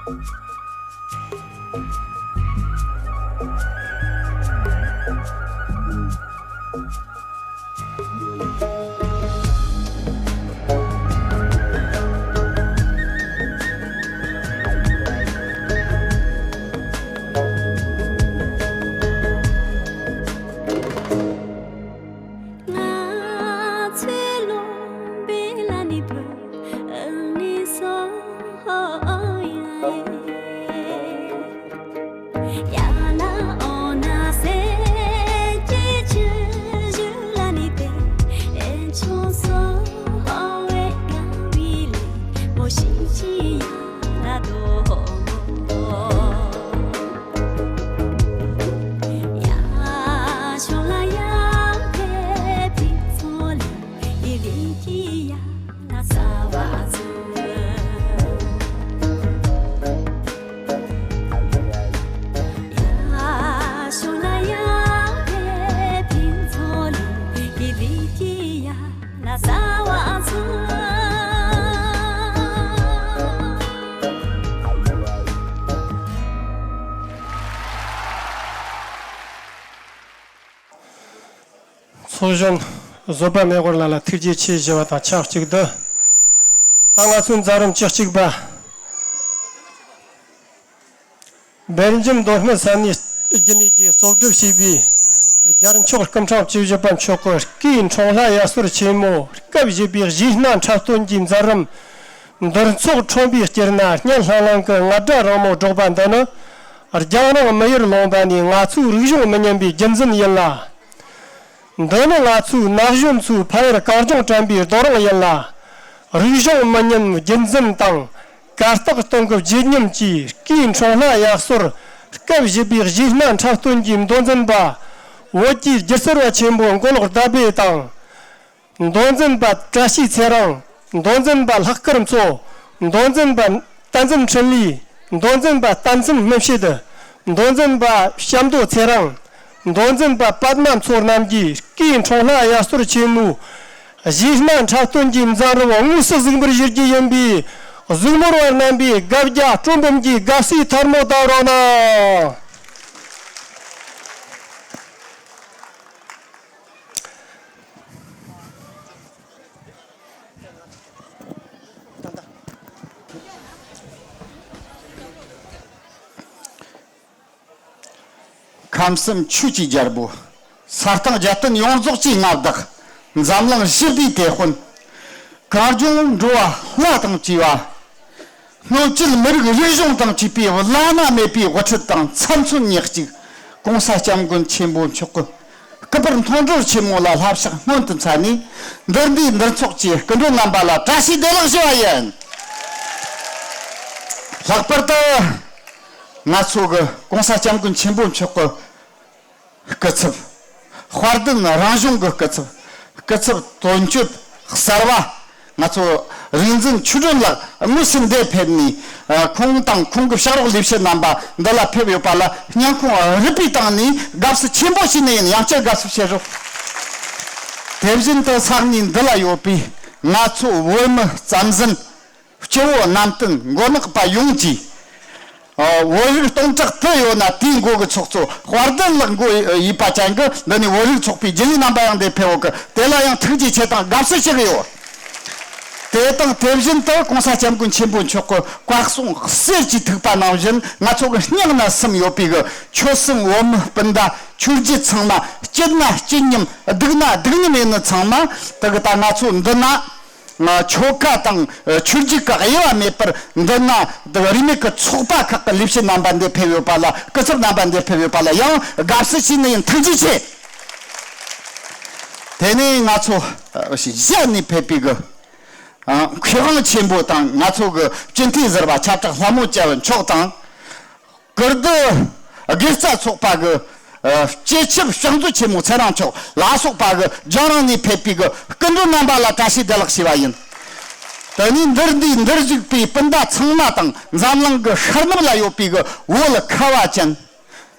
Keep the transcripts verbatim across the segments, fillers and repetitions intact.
ཚོགས་གཞོན་བཟོད་པ་མེ་འབར་ལགས་ལ་ཐུགས་རྗེ་ཆེ་ཞུ་བ་དང་ཆབས་ཅིག་ཏུ། ད་ང་ཚོའི་མཛད་རིམ་བཅུ་གཅིག་པ། སྦེལ་ཇམ་མདོ་སྨད་ས་གནས་རྒྱུན་ལས་ཀྱིས་གཙོ་སྒྲུབ་བྱས་པའི་རྒྱལ་མཆོག་སྐུ་ཕྲེང་བཅུ་བཞི་པ་མཆོག་གི་སྐུའི་འཁྲུངས་ལྷ་དབྱར་གསོལ་ཆེན་མོ་སྐབས་བཞི་པའི་གཞས་སྣ་འཁྲབ་སྟོན་གྱི་མཛད་རིམ་འདིར་ཚོགས་ཁྲོམ་པའི་དཀྱིལ་ན་སྙན་ལྷང་ལྷང་གི་རྔ་སྒྲ་རིང་མོ་སྒྲོག་པ་འདི་ནི། རྒྱང་རིང་མི་ཡུལ་ལུང་པ་ནས་ང་ཚོའི་རིག་གཞུང་མི་ཉམས་པའི་རྒྱུན་འཛིན་ཡིན་ལ། འདི་ནི་ང་ཚོའི་ན་གཞོན་ཚོའི་ཕ་ཡུལ་གངས་ལྗོངས་དྲན་པའི་རྡོ་རིང་ཡིན་ལ། རིག་གཞུང་མི་ཉམས་རྒྱུན་འཛིན་དང་། གར་སྟེགས་སྟེང་གི་བརྗིད་ཉམས་ཀྱིས་སྐུའི་འཁྲུངས་ལྷ་དབྱར་གསོལ་སྐབས་བཞི་པའི་གཞས་སྣ་འཁྲབ་སྟོན་གྱི་མདོ་འཛིན་པ། བོད་ཀྱི་སྒྱུ་རྩལ་བ་ཆེན་པོ་མགོ་ལོག་ཟླ་བྷེ་དང་། མདོ་འཛིན་པ་བཀྲ་ཤིས་ཚེ་རིང་། མདོ་འཛིན་པ་ལྷག་དཀར་མཚོ། མདོ་འཛིན་པ་བསྟན་འཛིན་འཕྲིན་ལས། མདོ་འཛིན་པ་བསྟན་འཛིན་སྨིན་བྱེད། མདོ་འཛིན་པ་བྱམས་མདོ་ཚེ་རིང་། མདོ་འཛིན་པ་པདྨ་མཚོ་རྣམས་ཀྱིས་སྐུའི་འཁྲུངས་ལྷ་དབྱར་གསོལ་ཆེན་མོའི་གཞས་སྣ་འཁྲབ་སྟོན་གྱི་མཛད་རིམ་དངོས་སུ་གཟིགས་འབུལ་ཞུ་རྒྱུ་ཡིན་པས། གཟིགས་མོར་བ་རྣམ་པས་སྒ་རྒྱ་སྤྲོ་འབུམ་གྱི་དགའ་བསུའི་ཐལ་མོ་བརྡབ་རོགས་གནང་། ཁམས་གསུམ་ཆོས་ཀྱི་རྒྱལ་པོ། ས་སྟེང་རྒྱལ་བསྟན་ཡོངས་རྫོགས་ཀྱི་མངའ་བདག་འཛམ་གླིང་ཞི་བདེའི་དེད་དཔོན། གངས་ལྗོངས་འགྲོ་བ་ལྷ་དང་བཅས་པ། སྔོན་ཆད་མི་རིགས་རིག་གཞུང་དང་བཅས་པའི་བླ་ན་མེད་པའི་དབུ་ཁྲིད་དང་ཚབ་མཚོན་ཉག་གཅིག་༸གོང་ས་༸སྐྱབས་མགོན་ཆེན་པོ་མཆོག་གི་སྐུ་པར་མཐོང་གྲོལ་ཆེན་མོ་ལ་ལྷ་ཕྱག་སྔོན་དུ་འཚལ་ནས། འདིར་འདུས་འདིར་ཚོགས་ཀྱི་སྐུ་མགྲོན་རྣམ་པ་ལ་བཀྲ་ཤིས་བདེ་ལེགས་ཞུ་བ་ཡིན། ལྷག་པར་དུ་ང་ཚོ་གི་༸གོང་ས་༸སྐྱབས་མགོན་ཆེན་པོ་མཆོག་གི་སྐུ་ཚབ། དཔལ་ལྡན་རང་གཞུང་གི་སྐུ་ཚབ། སྐུ་ཚབ་དོན་གཅོད་གསར་བ། ང་ཚོ་རིག་འཛིན་ཆོས་སྒྲོན་ལགས་དངོས་སུ་འདིར་ཕེབས་ནས། ཨ། ཁོང་དང་ཁོང་གི་ཕྱག་རོགས་ལས་བྱེད་རྣམ་པ་འདི་ལ་ཕེབས་ཡོད་པ་ལ་སྙིང་ཁོང་རུས་པའི་གཏིང་ནས་དགའ་བསུ་ཆེན་པོ་ཞུས་ནི་ཡིན། ཡང་བསྐྱར་དགའ་བསུ་ཞུ་རོགས། དེ་བཞིན་དུ་ས་གནས་འདི་ལ་ཡོད་པའི་ང་ཚོ་བོད་མི་རྩམ་ཟན། སྐྱེ་བོ་ནང་བསྟན་མགོ་ནག་པ་ཡོངས་ཀྱིས། ཨ། བོད་རིགས་སྟོང་ཕྲག་དུ་ཡོད་ན། དེའི་མགོ་གི་ཚོགས་གཙོ་དཔལ་ལྡན་ལགས་མགོ་ཡིས་པ་ཅན་གྱི་འདི་ནས་བོད་རིགས་ཚོགས་པའི་རྒྱུན་ལས་རྣམ་པ་ཡང་འདིར་ཕེབས་ཡོད་གི། དེ་ལ་ཡང་ཐུགས་རྗེ་ཆེ་དང་དགའ་བསུ་ཞུ་གི་ཡོད། དེ་དང་དེ་བཞིན་དུ་༸གོང་ས་༸སྐྱབས་མགོན་ཆེན་པོ་མཆོག་གི་བཀའ་གསུང་གསེར་གྱི་ཐིགས་པ་ནང་བཞིན། ང་ཚོ་གི་སྙིང་ན་སིམ་ཡོད་པའི་གི་ཆོལ་གསུམ་བོད་མི་སྤུན་ཟླ་ཆོས་བརྒྱུད་ཚང་མ། སྐྱིད་ན་སྐྱིད་མཉམ། སྡུག་ན་སྡུག་མཉམ་ཡིན་ནི་ཚང་མ། དེ་གི་ད་ང་ཚོ་འདི་ན། ང་ཆོལ་ཁ་དང་ཆོས་བརྒྱུད་ཀྱི་དབྱེ་བ་མེད་པར། འདི་ན་རིས་མེད་ཀྱི་ཚོགས་པ་ཁག་གི་ལས་བྱེད་རྣམ་པ་འདིར་ཕེབས་ཡོད་པ་ལ། སྐུ་ཚབ་རྣམ་པ་འདིར་ཕེབས་ཡོད་པ་ལ་ཡང་དགའ་བསུ་ཞུས་ནི་ཡིན། ཐུགས་རྗེ་ཆེ། དེ་ནས་ང་ཚོ་གཞན་ནས་ཕེབས་པའི་གི། ཨ། མཁས་དབང་ཆེན་པོ་དང་ང་ཚོ་གི་སྤྱི་འཐུས་ཟུར་པ་ཁྱབ་བསྒྲགས་ལྷ་མོ་བཅས་མཆོག་དང་། ཀིརྟི་དགེ་རྩ་ཚོགས་པ་གི། ཨ། སྤྱི་ཁྱབ་ཕྱག་མཛོད་ཆེན་མོ་ཚེ་རིང་མཆོག་ལ་སོགས་པ་གི་རྒྱང་རིང་ནས་ཕེབས་པའི་གི་སྐུ་མགྲོན་རྣམ་པ་ལ་བཀྲ་ཤིས་བདེ་ལེགས་ཞུ་བ་ཡིན། དེ་ནས་འདིར་འདུས་འདིར་བཞུགས་པའི་སྤུན་ཟླ་ཚང་མ་དང་། འཛམ་གླིང་གི་ཤར་ནུབ་ལ་ཡོད་པའི་གི་བོད་ཁ་བ་ཅན།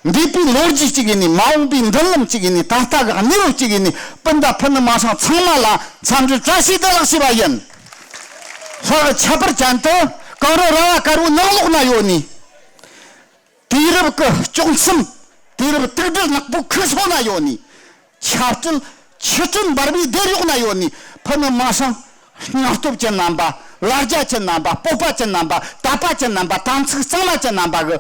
འདས་པའི་ལོ་རྒྱུས་གཅིག་ཡིན་ནི། མ་འོངས་པའི་མདུན་ལམ་གཅིག་ཡིན་ནི། ད་ལྟ་གི་གནས་བབ་གཅིག་ཡིན་ནི། སྤུན་ཟླ་ཕུ་ནུ་མིང་སྲིང་ཚང་མ་ལ་འཚམས་འདྲི་བཀྲ་ཤིས་བདེ་ལེགས་ཞུ་བ་ཡིན། ལྷག་ཁྱད་པར་ཅན་དུ་ གངས་རི་ར་བ་དཀར་བོའི་ནགས་ལོགས་ན་ཡོད་ནི། དུས་རབས་ཀྱི་དཀྱོག་མཚམས། དུས་རབས་དུག་སྦྲུལ་ནག་པོའི་ཁུ་སོ་ན་ཡོད་ནི། ཆབ་སྲིད་ཆུ་སྲིན་འབར་བའི་སྡེར་གཡོག་ན་ཡོད་ནི། ཕུ་ནུ་མ་སང་སྙིང་སྟོབས་ཅན་རྣམ་པ། ལ་རྒྱ་ཅན་རྣམ་པ། སྤོབས་པ་ཅན་རྣམ་པ། དད་པ་ཅན་རྣམ་པ། དམ་ཚིག་གཙང་མ་ཅན་རྣམ་པ་གི་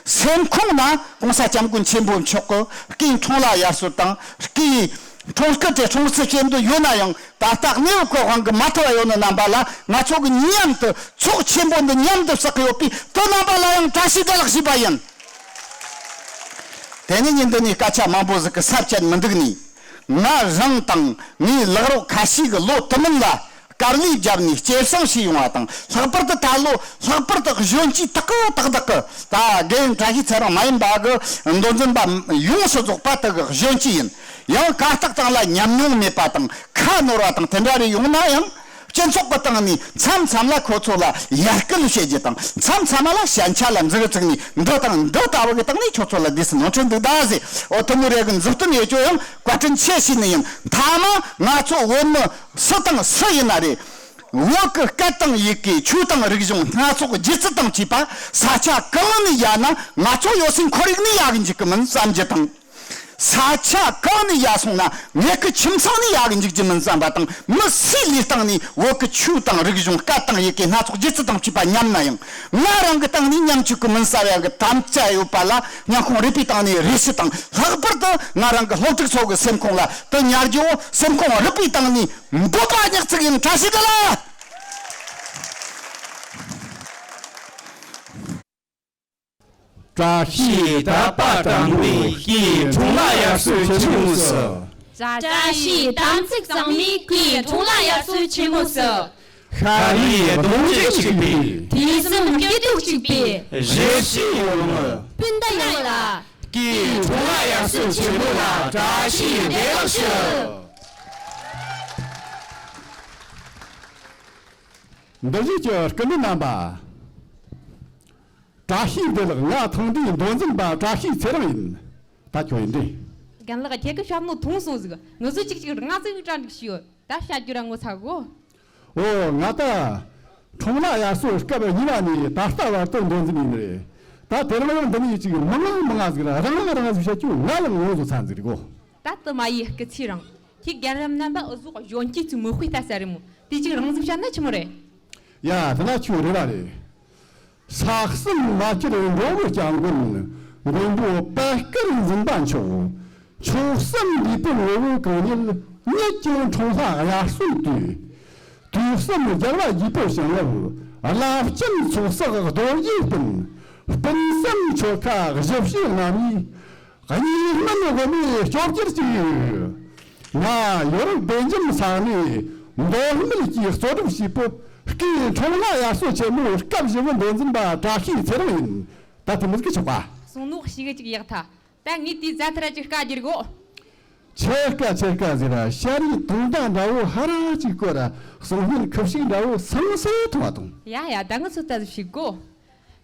སེམས་ཁོང་ན་༸གོང་ས་༸སྐྱབས་མགོན་ཆེན་པོ་མཆོག་གི་སྐུའི་འཁྲུངས་ལྷ་དབྱར་གསོལ་དང་། སྐུའི་འཁྲུངས་སྐར་དེ་སྲུང་བརྩི་བྱེད་འདོད་ཡོད་ན་ཡང་། ད་ལྟ་གནས་བབ་ཀྱི་དབང་གིས་མ་ཐུབ་པ་ཡོད་ནི་རྣམ་པ་ལ། ང་ཚོ་གི་མཉམ་དུ་ཚོགས་ཆེན་པོ་འདི་མཉམ་དུ་བསགས་ཀྱི་ཡོད་པས། དེ་རྣམ་པ་ལ་ཡང་བཀྲ་ཤིས་བདེ་ལེགས་ཞུས་པ་ཡིན། དེ་ནས་ཉིན་འདི་ནས་སྐད་ཆ་མང་པོ་ཟིག་གིས་ས་བཅད་མི་འདུག་ནི། ང་རང་དང་ངའི་ལག་རོགས་ཁ་ཤས་ཀྱིས་ལོ་དུ་མིན་ལ་དཀའ་ལས་བརྒྱབ་ནས་སྐྱེད་སྲིང་བྱས་ཡོང་བ་དང་། ལྷག་པར་དུ་ད་ལོ་ལྷག་པར་དུ་གཞོན་སྐྱེས་དག་གི་དག་དག་གི། ད་རྒན་བཀྲ་ཤིས་ཚེ་རིང་མ་ཡིན་པ་གི་མདོ་འཛིན་པ་ཡོངས་སུ་རྫོགས་པ་དེ་གི་གཞོན་སྐྱེས་ཡིན། ཡང་ཀ་རྟག་སྟེང་ལ་ཉམས་མྱོང་མེད་པ་དང་། ཁ་ནོར་བ་དང་དེ་འདྲ་རེ་ཡོང་ན་ཡང་། སྤྱི་ཚོགས་ཀྱི་སྟེང་ནས་མཚམས་མཚམས་ལ་ཁོ་ཚོ་ལ་ཡར་སྐུལ་བྱེད་རྒྱུ་དང་། མཚམས་མཚམས་ལ་ཞན་ཆ་ལ་འཛུགས་བཙུགས་ནས། འདི་དང་འདི་ལྟ་བུ་གི་སྟེང་ནས་ཁྱོད་ཚོ་ལ་དུས་སུ་ནོར་འཁྲུལ་འདུག་ད་ཟེར། འོ་དེ་མོ་རེ་གི་མཛུབ་སྟོན་ཡེད་རྒྱུ་ཡང་བཀའ་དྲིན་ཆེ་ཞུས་ནི་ཡིན། མཐའ་མ་ང་ཚོ་བོད་མི་སུ་དང་སུ་ཡིན་ན་རེད། བོད་ཀྱི་སྐད་དང་ཡི་གེ། ཆོས་དང་རིག་གཞུང་། སྣ་ཚོགས་སྒྱུ་རྩལ་དང་བཅས་པ་ས་ཆ་གང་ནས་ཡར་ན། ང་ཚོ་ཡོད་སའི་ཁོར་ཡུག་ནས་ཡར་གི་འཇུག་གི་མིན་བསམ་རྒྱུ་དང་། ས་ཆ་གང་ནས་ཡར་སོང་ན་ངེད་ཀྱི་ཁྱིམ་ཚང་ནས་ཡར་གི་འཇུག་རྒྱུ་མིན་བསམ་པ་དང་། མི་སུའི་ལུས་སྟེང་ནས་བོད་ཀྱི་ཆོས་དང་རིག་གཞུང་། སྐད་དང་ཡི་གེ། སྣ་ཚོགས་སྒྱུ་རྩལ་དང་བཅས་པ་ཉམས་ན་ཡང་། ང་རང་གི་སྟེང་ནས་ཉམས་བཅུག་གི་མིན་བསམ་ཡག་གི་དམ་བཅའ་ཡོད་པ་ལ། སྙིང་ཁོང་རུས་པའི་སྟེང་ནས་རེ་ཞུ་དང་། ལྷག་པར་དུ་ང་རང་གི་སློབ་ཕྲུག་ཚོ་གི་སེམས་ཁོང་ལ་དེ་ཉར་རྒྱུ། སེམས་ཁོང་རུས་པའི་སྟེང་ནས་འབོད་པ་ཉག་གཅིག་ཡིན། བཀྲ་ཤིས་བདེ་ལེགས། བཀྲ་ཤིས་དད་པ་དྲང་པོས་སྐུའི་འཁྲུངས་ལྷ་དབྱར་གསོལ་ཆེན་མོ་སྩལ། བཀྲ་ཤིས་དམ་ཚིག་གཙང་མས་སྐུའི་འཁྲུངས་ལྷ་དབྱར་གསོལ་ཆེན་མོ་སྩལ། ཤ་རུས་གདུང་རྒྱུད་གཅིག་པའི། དུས་གསུམ་སྐྱིད་སྡུག་གཅིག་པའི། གཞིས་བྱེས་ཡོངས་ལ། སྤུན་ཟླ་ཡོངས་ལ། སྐུའི་འཁྲུངས་ལྷ་དབྱར་གསོལ་ཆེན་མོ་ལ་བཀྲ་ཤིས་བདེ་ལེགས་ཞུ། འདིར་བཞུགས་ཀྱི་སྐུ་མགྲོན་རྣམ་པ། བཀྲ་ཤིས་བདེ་ལེགས། ང་ཐེངས་འདིའི་མདོ་འཛིན་པ་བཀྲ་ཤིས་ཚེ་རིང་ཡིན། ད་ཁྱོད་ཡིན་འདྲི། རྒན་ལགས། ཁྱེད་ཀྱི་ཞབས་ནོར་ཐུང་སོང་ཟིག་ངུ་ཟོ་ཅིག་ཅིག་རང་ཟིག་གྲ་འགྲིག་ཤིའོ། ད་བཤད་རྒྱུ་ར་ངོ་ཚ་གོ། ཨོ། ང་ད་འཁྲུངས་ལྷ་དབྱར་གསོལ་སྐབས་གཉིས་པ་ནས་ད་ལྟ་བར་དུ་མདོ་འཛིན་ཡིན་རེད། ད་དེ་རིང་ཡང་འདི་ནས་ཅིག་མང་ང་མང་ང་ཟིག་ར་རང་རང་རང་ཟིག་བཤད་རྒྱུ་ང་ལ་ངོ་ཟོ་ཚ་ཟིག་རེད་གོ། ད་དུ་མ་ཡི་སྐུ་ཚེ་རིང་། ཁྱེད་རྒན་རབས་རྣམ་པ་འུ་ཟོ་གཞོན་སྐྱེས་ཚོའི་མིག་དཔེ་ལྟ་ས་རེད་མོ། དེ་ཅིག་རང་ཟིག་བཤད་ན་ཆི་མོ་རེད། ཡ། དེ་ན་ཁྱོད་རེ་བ་རེད། ས་གསུམ་མ་གྱུར་འགྲོ་བའི་སྐྱབས་མགོན། མགོན་པོ་པད་དཀར་འཛིན་པ་མཆོག་ཕྱོགས་གསུམ་འདུས་པའི་ངོ་བོ་གང་ཉིད། ཉིད་ཀྱང་འཁྲུངས་ལྷ་དབྱར་གསོལ་དུས། དུས་གསུམ་རྒྱལ་བ་དགྱེས་པའི་བྱིན་རླབས། རླབས་ཆེན་ཚོགས་བསགས་རྡོ་རྗེའི་སྤུན། སྤུན་གསུམ་ཆོལ་ཁ་གཞིས་བྱེས་རྣམ་གཉིས། གཉིས་སྨན་དབུ་མའི་སྐྱོབ་རྒྱལ་གྱི། ང་ཡོ་རོབ་སྦེལ་ཇམ་ས་གནས་མདོ་སྨད་ཀྱིས་གཙོ་སྒྲུབ་བྱས་པའི་སྐུའི་འཁྲུངས་ལྷ་དབྱར་གསོལ་ཆེན་མོའི་སྐབས་བཞི་བའི་མདོ་འཛིན་པ་བཀྲ་ཤིས་ཚེ་རིང་ཡིན། ད་དེ་མོ་ཟིག་གི་ཆོག་པ། གསུང་ནོ་ཞེ་གི་ཅིག་ཡག་ཐལ། ད་ངས་དེའི་རྫ་ཐ་ར་ཅིག་དཀའ་རྒྱུ་རེད་གོ། ཆེ་དཀའ་ཆེ་དཀའ་ཟེར་ར། ཤ་རུས་དུང་ཟླ་འདྲ་བོ་ཧ་ར་ཅིག་བསྐོར་ར། གསུང་སྙན་ཁུ་བྱུག་འདྲ་བོ་སང་སེ་འཐུང་བ་དང་། ཡ་ཡ། ད་ངི་ཚོ་ལྟ་ཟིག་བྱེད་གོ།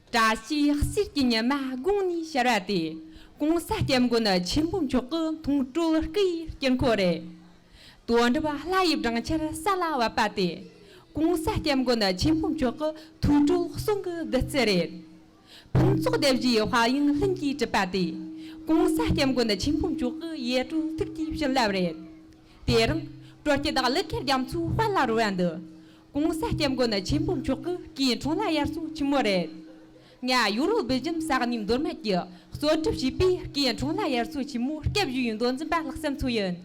བཀྲ་ཤིས་གསེར་གྱི་ཉི་མ་དགུང་ནས་ཤར་བ་དེ། ༸གོང་ས་༸སྐྱབས་མགོན་ཆེན་པོ་མཆོག་གི་མཐོང་གྲོལ་སྐུ་ཡི་དཀྱིལ་འཁོར་རེད། དོན་གྲུབ་ལྷ་ཡི་སྦྲང་ཆར་ས་ལ་བབས་པ་དེ། ༸གོང་ས་༸སྐྱབས་མགོན་ཆེན་པོ་མཆོག་གི་ཐུགས་གྲོལ་གསུང་གི་བདུད་རྩི་རེད། ཕུན་ཚོགས་ལྡན་བཞིའི་དཔལ་ཡོན་ལྷུན་གྱིས་གྲུབ་པ་དེ། ༸གོང་ས་༸སྐྱབས་མགོན་ཆེན་པོ་མཆོག་གི་ཡིད་སྤྲུལ་ཐུགས་ཀྱི་བྱིན་རླབས་རེད། དེ་རིང་སྤྲོ་སྐྱིད་དང་ཀླུ་མཁར་རྒྱ་མཚོའི་དཔལ་ལ་རོལ་བ་འདི། ༸གོང་ས་༸སྐྱབས་མགོན་ཆེན་པོ་མཆོག་གི་སྐུའི་འཁྲུངས་ལྷ་དབྱར་གསོལ་ཆེན་མོ་རེད། ང་ཡོ་རོབ་སྦེལ་ཇམ་ས་གནས་མདོ་སྨད་ཀྱིས་གཙོ་སྒྲུབ་བྱས་པའི་སྐུའི་འཁྲུངས་ལྷ་དབྱར་གསོལ་ཆེན་མོའི་སྐབས་བཞི་བའི་མདོ་འཛིན་པ་ལྷག་བསམ་མཚོ་ཡིན།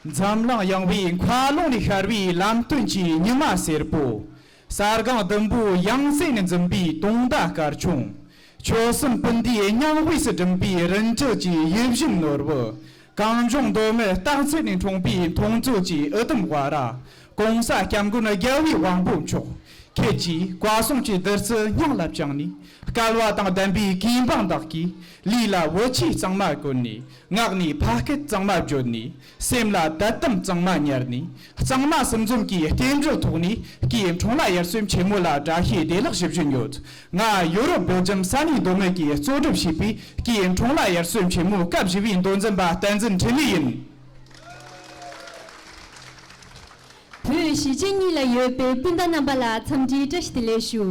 འཛམ་གླིང་ཡངས་པའི་མཁའ་ཀློང་ལས་ཤར་བའི་ལམ་སྟོན་གྱི་ཉི་མ་སེར་པོ། ས་སྒང་ཟླུམ་པོའི་ཡང་རྩེ་ནས་འཛིན་པའི་དུང་ཟླ་དཀར་ཆུང་། ཆོལ་གསུམ་སྤུན་ཟླའི་སྙིང་དབུས་སུ་སྒྲིམ་པའི་རིན་བྲལ་གྱི་ཡིད་བཞིན་ནོར་བུ། གངས་ལྗོངས་མདོ་སྨད་སྟག་འཚེར་ནས་འཁྲུངས་པའི་མཐོང་གྲོལ་གྱི་འུར་གདམས་ཝ་ར། ༸གོང་ས་༸སྐྱབས་མགོན་རྒྱལ་བའི་དབང་པོ་མཆོག་ཁྱེད་ཀྱིས་བཀའ་གསུང་གི་བདུད་རྩི་སྙིང་ལ་བཅངས་ནས། སྐལ་བ་དང་ལྡན་པའི་གུས་འབངས་དག་གིས་ལུས་ལ་བོད་ཆས་གཙང་མ་བཀོན་ནས། ངག་ནས་ཕ་སྐད་གཙང་མ་བརྗོད་ནས། སེམས་ལ་དད་དམ་གཙང་མ་ཉར་ནས། གཙང་མ་སུམ་འཛོམས་ཀྱི་རྟེན་འབྲེལ་ཐོག་ནས། སྐུའི་འཁྲུངས་ལྷ་དབྱར་གསོལ་ཆེན་མོ་ལ་བཀྲ་ཤིས་བདེ་ལེགས་ཞུ་བཞིན་ཡོད། ང་ཡོ་རོབ་སྦེལ་ཇམ་ས་གནས་མདོ་སྨད་ཀྱིས་གཙོ་སྒྲུབ་བྱས་པའི་སྐུའི་འཁྲུངས་ལྷ་དབྱར་གསོལ་ཆེན་མོའི་སྐབས་བཞི་བའི་མདོ་འཛིན་པ་བསྟན་འཛིན་འཕྲིན་ལས་ཡིན། བོད་ གཞིས་བྱེས་གཉིས་ལ་ཡོད་པའི་སྤུན་ཟླ་རྣམ་པ་ལ་འཚམས་འདྲིའི་བཀྲ་ཤིས་བདེ་ལེགས་ཞུ།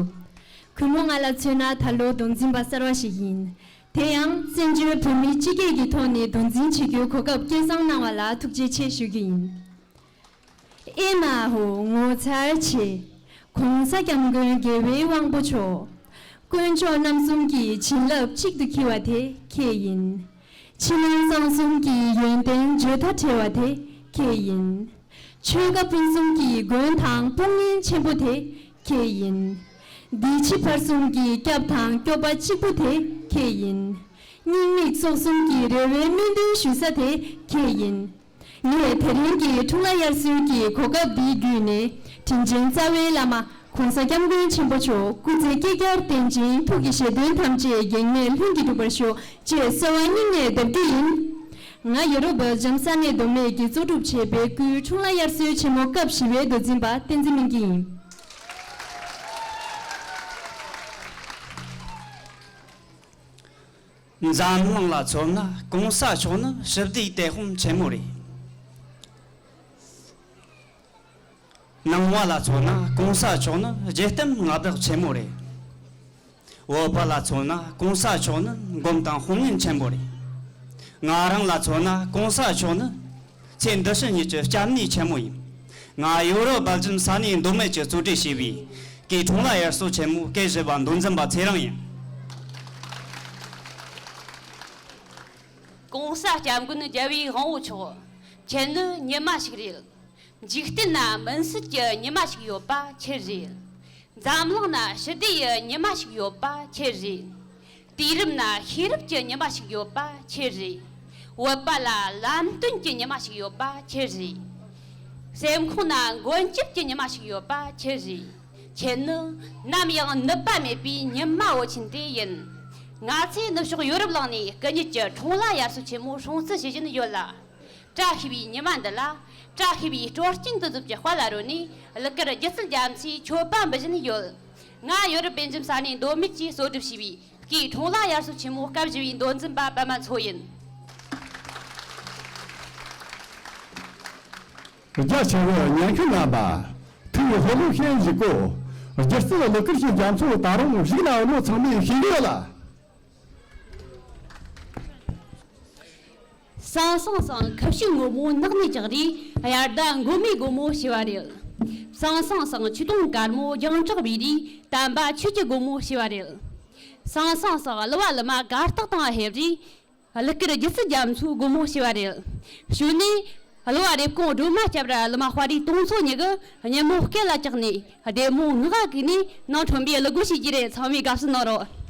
གུས་མོ་ང་ལ་མཚོན་ན་ད་ལོ་མདོ་འཛིན་པ་གསར་བ་ཞིག་ཡིན། དེ་ཡང་བཙན་བྱོལ་བོད་མི་སྤྱི་སྒེར་གྱི་ཐོག་ནས་མདོ་འཛིན་བྱེད་རྒྱུའི་གོ་སྐབས་སྐལ་བཟང་གནང་བ་ལ་ཐུགས་རྗེ་ཆེ་ཞུ་རྒྱུ་ཡིན། ཨེ་མ་ཧོ་ངོ་མཚར་ཆེ། ༸གོང་ས་༸སྐྱབས་མགོན་རྒྱལ་བའི་དབང་པོ་མཆོག་དཀོན་མཆོག་རྣམ་གསུམ་གྱི་བྱིན་རླབས་གཅིག་ཏུ་འཁྱིལ་བ་དེ་ཁྱེད་ཡིན། ཕྱི་ནང་གསང་གསུམ་གྱི་ཡོན་ཏན་བརྗོད་མཐའ་བྲལ་བ་དེ་ཁྱེད་ཡིན། ཆོལ་ཁ་ཕུན་སུམ་གྱི་མགོན་དང་དཔུང་གཉེན་ཆེན་པོ་དེ་ཁྱེད་ཡིན། འདི་ཕྱི་བར་གསུམ་གྱི་སྐྱབས་དང་སྐྱོབ་པ་གཅིག་པུ་དེ་ཁྱེད་ཡིན། སྙིང་མིག་སྲོག་གསུམ་གྱི་རེ་བའི་སྨོན་འདུན་ཞུ་ས་དེ་ཁྱེད་ཡིན། ངས་དེ་རིང་གི་འཁྲུངས་ལྷ་དབྱར་གསོལ་གྱི་གོ་སྐབས་འདི་བརྒྱུད་ནས་དྲིན་ཅན་རྩ་བའི་བླ་མ་༸གོང་ས་༸སྐྱབས་མགོན་ཆེན་པོ་མཆོག་སྐུ་ཚེ་བསྐལ་བརྒྱར་བརྟན་ཅིང་ཐུགས་ཀྱི་བཞེད་དོན་ཐམས་ཅད་གེགས་མེད་ལྷུན་གྱིས་གྲུབ་པར་ཤོག་ཅེས་གསོལ་བ་སྙིང་ནས་འདེབས་རྒྱུ་ཡིན། ང་ཡོ་རོབ་བྷེལ་ཇམ་ས་གནས་མདོ་སྨད་ཀྱིས་གཙོ་སྒྲུབ་བྱས་པའི་སྐུའི་འཁྲུངས་ལྷ་དབྱར་གསོལ་ཆེན་མོ་སྐབས་བཞི་པའི་མདོ་འཛིན་པ་བསྟན་འཛིན་སྨིན་སྐྱིད་ཡིན། འཛམ་གླིང་ལ་མཚོན་ན་གོང་ས་མཆོག་ནི་ཞི་བདེའི་དེད་དཔོན་ཆེན་མོ་རེད། ནང་བ་ལ་མཚོན་ན་གོང་ས་མཆོག་ནི་སྒྱུ་རྟེན་མངའ་བདག་ཆེན་མོ་རེད། བོད་པ་ལ་མཚོན་ན་གོང་ས་མཆོག་ནི་མགོན་དང་དཔུང་གཉེན་ཆེན་པོ་རེད། ང་རང་ལ་མཚོན་ན་གོང་ས་མཆོག་ནི་ཚེ་འདི་ཕྱི་གཉིས་ཀྱི་སྐྱབས་གནས་ཆེན་མོ་ཡིན། ང་ཡོ་རོབ་བྷེལ་ཇམ་ས་གནས་མདོ་སྨད་ཀྱིས་གཙོ་གྲས་བྱས་པའི་སྐུའི་འཁྲུངས་ལྷ་དབྱར་གསོལ་ཆེན་མོ་སྐབས་བཞི་པ་མདོ་འཛིན་པ་ཚེ་རིང་ཡིན། གོང་ས་སྐྱབས་མགོན་རྒྱལ་བའི་དབང་པོ་མཆོག་ཁྱེད་ནི་ཉི་མ་ཞིག་རེད། འཇིག་རྟེན་ན་མུན་སེལ་གྱི་ཉི་མ་ཞིག་ཡོད་པ་ཁྱེད་རེད། འཛམ་གླིང་ན་ཞི་བདེ་ཡི་ཉི་མ་ཞིག་ཡོད་པ་ཁྱེད་རེད། དུས་རབས་ན་ཤེས་རབ་ཀྱི་ཉི་མ་ཞིག་ཡོད་པ་ཁྱེད་རེད། བོད་པ་ལ་ལམ་སྟོན་གྱི་ཉི་མ་ཞིག་ཡོད་པ་ཁྱེད་རེད། སེམས་ཁོང་ན་མགོན་སྐྱབས་ཀྱི་ཉི་མ་ཞིག་ཡོད་པ་ཁྱེད་རེད། ཁྱེད་ནི་ནམ་ཡང་ནུབ་པ་མེད་པའི་ཉི་མ་འོད་ཆེན་དེ་ཡིན། ང་ཚོས་ནུབ་ཕྱོགས་ཡོ་རོབ་གླིང་ནས་སྐུ་ཉིད་ཀྱི་འཁྲུངས་ལྷ་དབྱར་གསོལ་ཆེན་མོ་སྲུང་བརྩི་བྱེད་བཞིན་ཡོད་ལ། བཀྲ་ཤིས་པའི་ཉི་མ་འདི་ལ། བཀྲ་ཤིས་པའི་སྤྲོ་སྐྱིད་འདུ་འཛོམས་ཀྱི་དཔལ་ལ་རོལ་ནས་གླུ་གར་སྒྱུ་རྩལ་རྒྱ་མཚོའི་མཆོད་པ་འབུལ་བཞིན་ཡོད། ང་ཡོ་རོབ་བྷེལ་ཇམ་ས་གནས་མདོ་སྨད་ཀྱིས་གཙོ་སྒྲུབ་བྱས་པའི་སྐུའི་འཁྲུངས་ལྷ་དབྱར་གསོལ་ཆེན་མོ་སྐབས་བཞི་པའི་མདོ་འཛིན་པ་པདྨ་མཚོ་ཡིན། རྒྱ་ཆེ་བའི་ཉན་མཁན་རྣམ་པ། ཐུགས་ལྷོད་ལྷོད་བྱས་བཞུགས་གོ། སྒྱུ་རྩལ་གླུ་གར་གྱི་རྒྱ་མཚོ་ད་རུང་གཞུག་ན་ཡོད་ནོ་ཚང་མས་ཤེས་ཀྱི་ཡོད་ལ། སང་སང་སང་ཁུ་བྱུག་སྔོན་མོ་ནགས་ནས་བཅག་རེད། དབྱར་ཟླ་མགོ་མའི་སྒོ་མོ་ཕྱེ་བ་རེད། སང་སང་སང་ཆུ་དུང་དཀར་མོ་རྒྱང་གྲགས་བུས་རེད། དམ་པ་ཆོས་ཀྱི་སྒོ་མོ་ཕྱེ་བ་རེད། སང་སང་སང་གླུ་བ་གླུ་མ་གར་སྟེགས་དང་ཕེབས་རེད། གླུ་གར་སྒྱུ་རྩལ་རྒྱ་མཚོའི་སྒོ་མོ་ཕྱེ་བ་རེད། གཞུག་ནས་གླུ་བ་རེབ་གོང་སྒྲོལ་མ་སྐྱབས་ར་གླུ་མ་དཔའ་རིས་དུང་མཚོ་གཉིས་ཀྱིས་ཉིན་མོ་སྐེ་ལ་བཅག་ནས་བདེ་མོ་ངག་གིས་ནས་ནང་ཁྲོམ་པའི་གླུ་སྒོ་ཕྱེ་རྒྱུ་རེད། ཚང་མས་དགའ་བསུ་གནང་རོགས།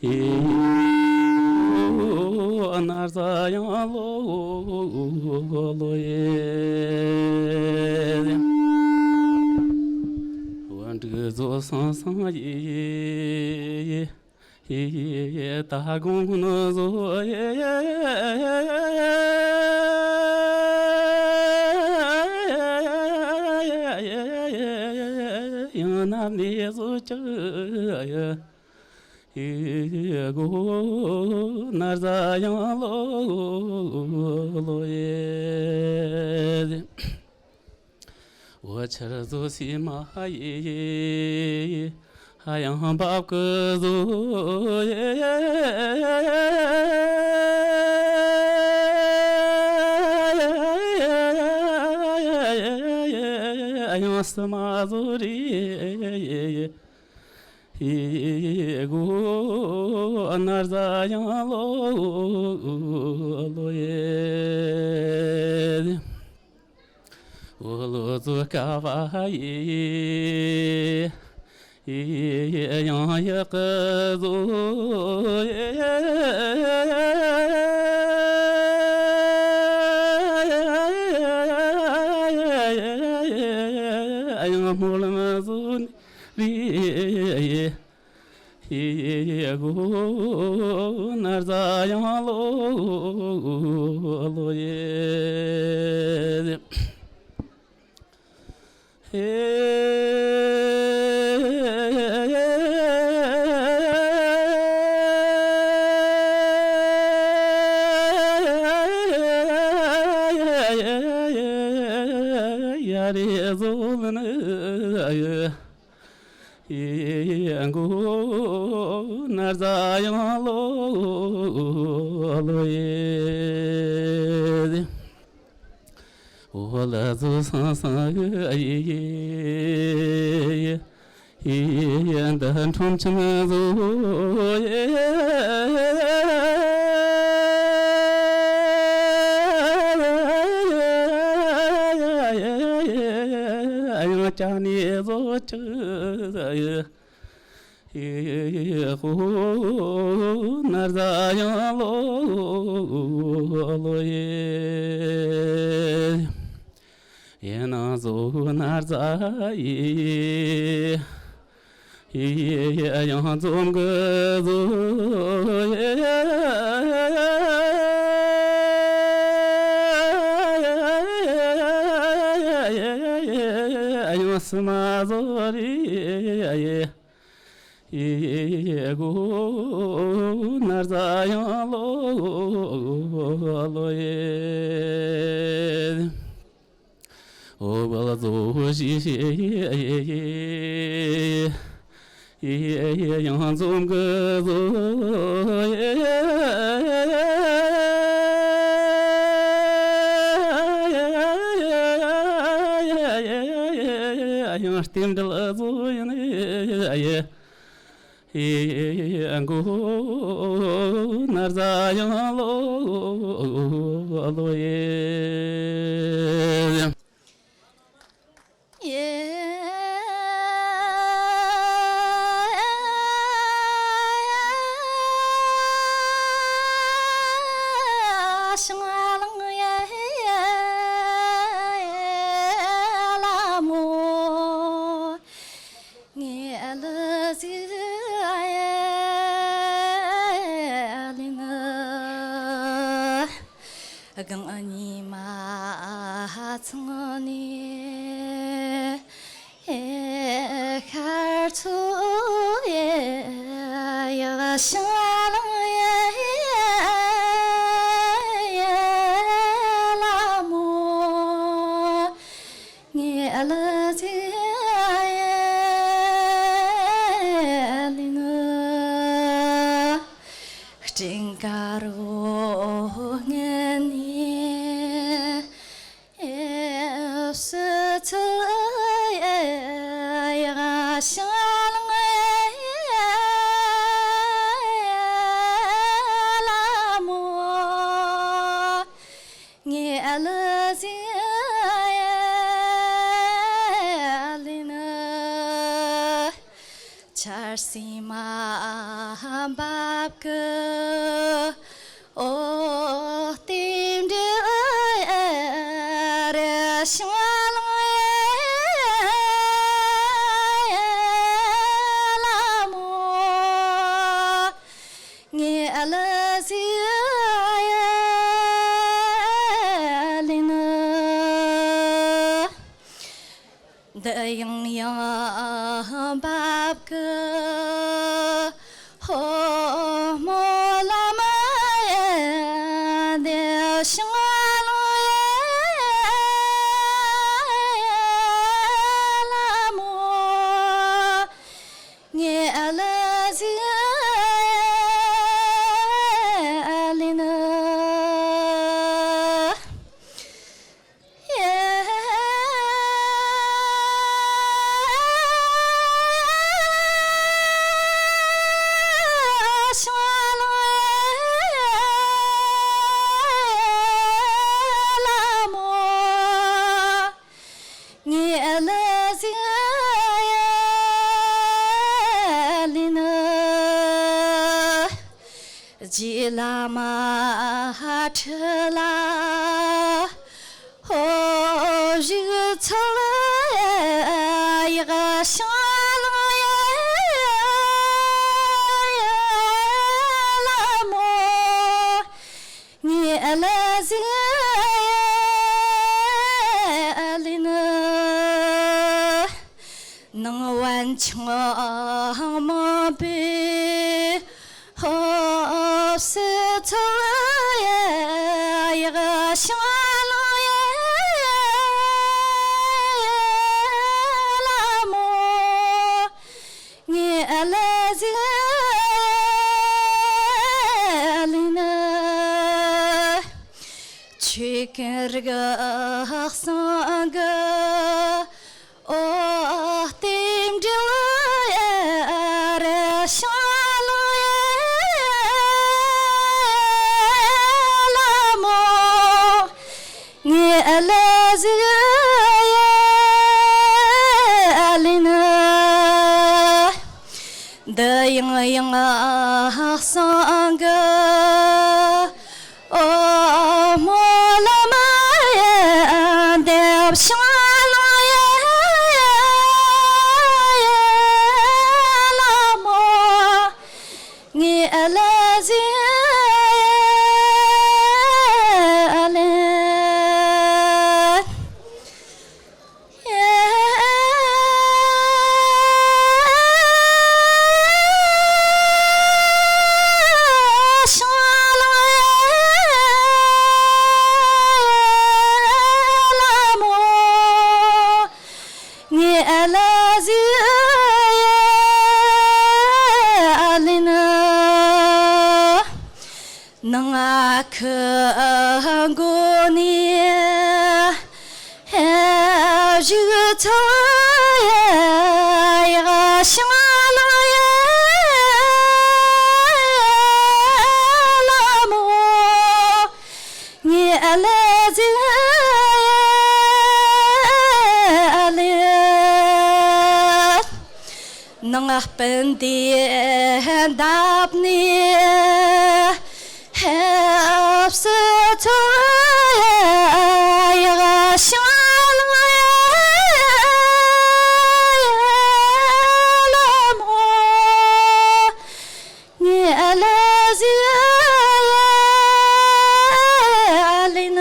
ཡེ། ཨོ་ན་ཟ་ཡང་ལོ་ལོ་ཡེ། འོ་འབྲུག་ཟོ་སང་སང་ཡེ་ཡེ་ཡེ། ད་དགོང་ནོ་ཟོ་ཡེ་ཡང་ན་མེ་ཟོ་ཅི་ཡེ། ཡེ་གོ་ན་ཟ་ཡང་ལོ་ལོ་ཡེ། འོ་ཆར་ཟོ་སི་མ་ཡེ། ཧ་ཡང་འབབ་ཀི་ཟོ་ཡེ། ཡང་སི་མ་ཟོ་རེ། ཡེ་གོ་ན་ཟ་ཡང་ལོ་ལོ་ཡེ། འོ་ལོ་ཟོ་ཀ་བ་ཡེ། ཡེ་ཡང་ཡག་གི་ཟོ་ཡེ། ཡང་སྨོན་ལམ་ཟོ་ནི་རེ། ཡེ་གོ་ ལོ་ཡེ། ཡ་རེ་ཟོ་ལ་ནི་ཡེ་མགོ་ནར་ཟ་ཡང་ལོ་ལོ་ཡེ། འོ་ལ་ཟོ་སང་སང་ཡེ་ཡེ་ཡེ། ཡེ་ཡེ་འདི་ཁྲོམ་ཆེན་ཟོ་ཡེ། ཡང་ཅ་ནེ་ཟོ་ཅི་ཡེ། ཡེ་ཧོ་ནར་ཟ་ཡང་ལོ་ལོ་ཡེ། ཡེ་ན་ཟོ་ནར་ཟ་ཡེ། ཡེ་ཡང་འཛོམས་གི་ཟོ་ཡེ། ཡང་སི་མ་ཟོ་རེ་ཡེ། ཡེ་གོ་ནར་ཟ་ཡང་ལོ་ལོ་ཡེ། འོ་བ་ལ་ཟོ་ཞི་ཞི་ཡེ་ཡེ། ཡེ་ཡེ་ཡང་འཛོམས་གི་ཟོ་ཡེ། ཡང་རྟེན་འབྲེལ་ཟོ་ཡིན་ཡེ། ཡེ་མགོ་ནར་ཟ་ཡང་ལོ་ལོ་ཡེ། ཡེ་ཤང་ལང་ཡེ་ལ་མོ། ངའི་ཨ་ལུ་ཟིག་ཨ་ཡེ་ལི་ནི། སྒང་གཉིས་མ་ཚང་ནི་ཤར་ཚོ་ཡེ་ཡག་ཤང་ལང་ཡེ་ལ་མོ། ངའི་ཨ་ལུ་ཟིག་ཨ་ཡེ་ལི་ནི། སྤྲིན་དཀར་བོ་ངན་ནི་སུ་ཚོ་ཡག་ཤང་ལང་ལ་མོ། ངའི་ཨ་ལུ་ཟིག་ཨ་ཡེ་ལི་ནི། ཆར་སིལ་མ་འབབ་གི་འོ་རྟེན་འབྲེལ་རེ་ཤང་ལང་ཡེ་ལ་མོ། ངའི་ཨ་ལུ་ཟིག་ཨ་ཡེ་ལི་ནི། འདི་ཡང་ཡང་འབབ་གི་ཧོ་མོ་ལ་མ་ཡེ་འདི་ཤང་ལང་ཡེ་ལ་མོ། ངའི་ཨ་ལུ་ཟིག་ཨ་ཡེ་ལི་ནི། ཡེ་ཤང་ལང་ཡེ་ལ་མོ། ངའི་ཨ་ལུ་ཟིག་ཨ་ཡེ་ལི་ནི། རྗེས་ལ་མ་ཁྲི་ལ་ཧོ་བཞུགས་ཚུལ་ཡག་ཤང་ལང་ཡེ་ལ་མོ། ངའི་ཨ་ལུ་ ཟིག་ལེན། ནང་བན་ཆུང་མང་པོས་ཧོབ་སེ་ཚོ་ཡག་ཤིང་ལོ་ཡ་ལ་མོ། ངའི་ཨ་ལ་ཟིག་ལེན། ཆོས་ཀུན་རིག་གསུམ་གི་འོ་རྟེན་འབྲེལ་ར་ཤིང་ལོ་ཡ་ལ་མོ། ངའི་ཨ་ལ་ཟིག་ལེན། འདི་ཡང་ཡང་གསང་གི་འོ་སྨོན་ལམ་ཡ་འདེབས་ཤིང་ལོ་ཡ་ལ་མོ། ངའི་ཨ་ལ་ཟིག་ལེན། ངའི་ཨ་ལ་ཟིག་ལེན། ནང་ཁུ་མགོ་ནས་བཞུགས་ཚོ་ཡག་ཤིང་ལོ་ཡ་ལ་མོ། ངའི་ཨ་ལ་ཟིག་ལེན། ནང་སྤུན་ཟླའི་འདབས་ནས་ཧེབ་སེ་ཚོ་ཡག་ཤིང་ལོ་ཡ་ལ་མོ། ངའི་ཨ་ལ་ཟིག་ལེན།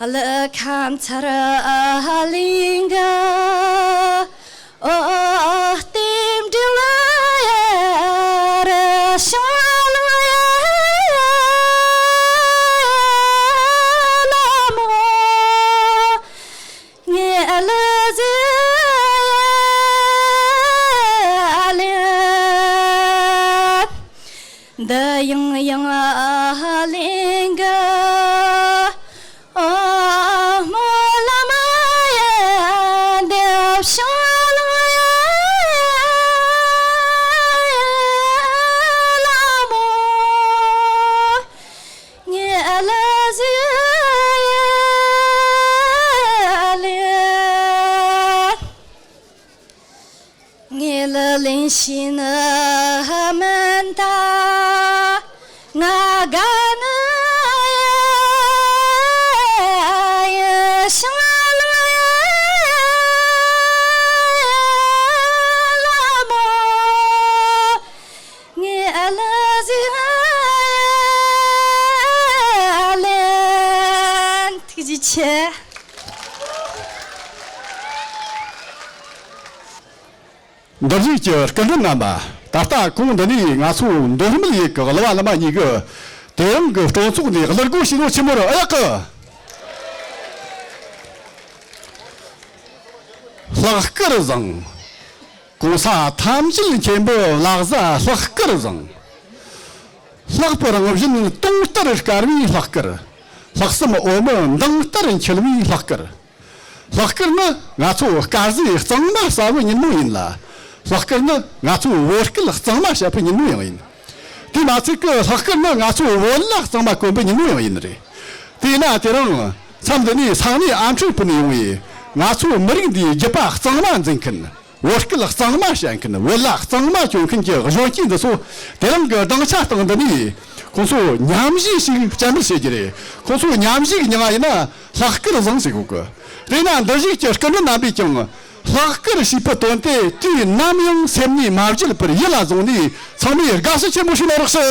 ཨ་ལ་ཁ་མཚར་གླིང་གི་འོ་རྟེན་འབྲེལ་ར་ཤིང་ལོ་ཡ་ལ་མོ། ངའི་ཨ་ལ་ཟིག་ལེན། འདི་ཡང་ཡང་གླིང་གི་འོ་སྨོན་ལམ་ཡ་འདེབས་ཤིང་ལོ་ཡ་ལ་མོ། ངའི་ཨ་ལ་ཟིག་ལེན། ངའི་ལ་ལེན་ཤེས་ནི་མིན་ད་ང་དགའ་ནི་ཡ་ཡ་ཤིང་ལོ་ཡ་ལ་མོ། ངའི་ཨ་ལ་ཟིག་ལེན། ཐུགས་རྗེ་ཆེ། འདིར་བཞུགས་ཀྱི་སྐུ་མགྲོན་རྣམ་པ། ད་ལྟ་གོང་འདི་ནས་ང་ཚོ་མདོ་སྨད་ཡུལ་གྱི་གླུ་བ་གླུ་མ་གཉིས་ཀྱིས་དེ་རིང་གི་སྤྲོ་ཚོགས་འདི་གླུ་སྒོ་ཕྱེས་ནོ་ཆི་མོ་རེད། ཨ་ཡག་གི། ལྷག་དཀར་བཟང་། གོང་ས་ཐམས་ཅད་མཁྱེན་པའི་ལྷ་བཟའ་ལྷག་དཀར་བཟང་། ལྷག་པའི་རང་བཞིན་དུང་ལྟར་དཀར་བའི་ལྷག་དཀར། ལྷག་བསམ་འོ་མའི་མདངས་ལྟར་འཁྱིལ་བའི་ལྷག་དཀར། ལྷག་དཀར་ནི་ང་ཚོ་དཀར་ཟས་གཙང་མ་ཟ་བའི་ཉིན་མོ་ཡིན་ལ། ལྷག་དཀར་ནི་ང་ཚོ་བོད་སྐད་གཙང་མ་བཤད་པའི་ཉིན་མོ་ཡང་ཡིན། དེ་མ་ཚད་ཀྱི་ལྷག་དཀར་ནི་ང་ཚོ་བོད་ལྭ་གཙང་མ་གོན་པའི་ཉིན་མོ་ཡང་ཡིན་རེད། དེས་ན་དེ་རིང་མཚམས་འདི་ནས་ས་གནས་ཨ་འཕྲོས་སྤུན་ཡོང་བའི་ང་ཚོ་མི་རིགས་འདིའི་རྒྱུད་པ་གཙང་མ་འཛིན་མཁན། བོད་སྐད་གཙང་མ་བཤད་མཁན། བོད་ལྭ་གཙང་མ་གྱོན་མཁན་གྱི་གཞོན་སྐྱེས་འདི་ཚོ་དེ་རིང་གི་སྡིངས་ཆ་སྟེང་འདི་ནས་ཁོང་ཚོ་མཉམ་ཞུགས་ཤིག་བཅར་འདྲི་བྱེད་རྒྱུ་རེད། ཁོང་ཚོ་མཉམ་ཞུགས་མྱངས་པ་ཡིན་ན་ལྷག་དཀར་བཟང་ཟེར་གོ་གི། དེས་ན་འདིར་བཞུགས་ཀྱི་སྐུ་མགྲོན་རྣམ་པས་ཀྱང་ལྷག་དཀར་ཞེས་པའི་དོན་དེ་དུས་ནམ་ཡང་སེམས་ནས་མ་བརྗེད་པར་ཡིད་ལ་བཟུང་ནས་ཚང་མས་དགའ་བསུ་ཆེན་པོ་ཞིག་གནང་རོགས་ཞུ།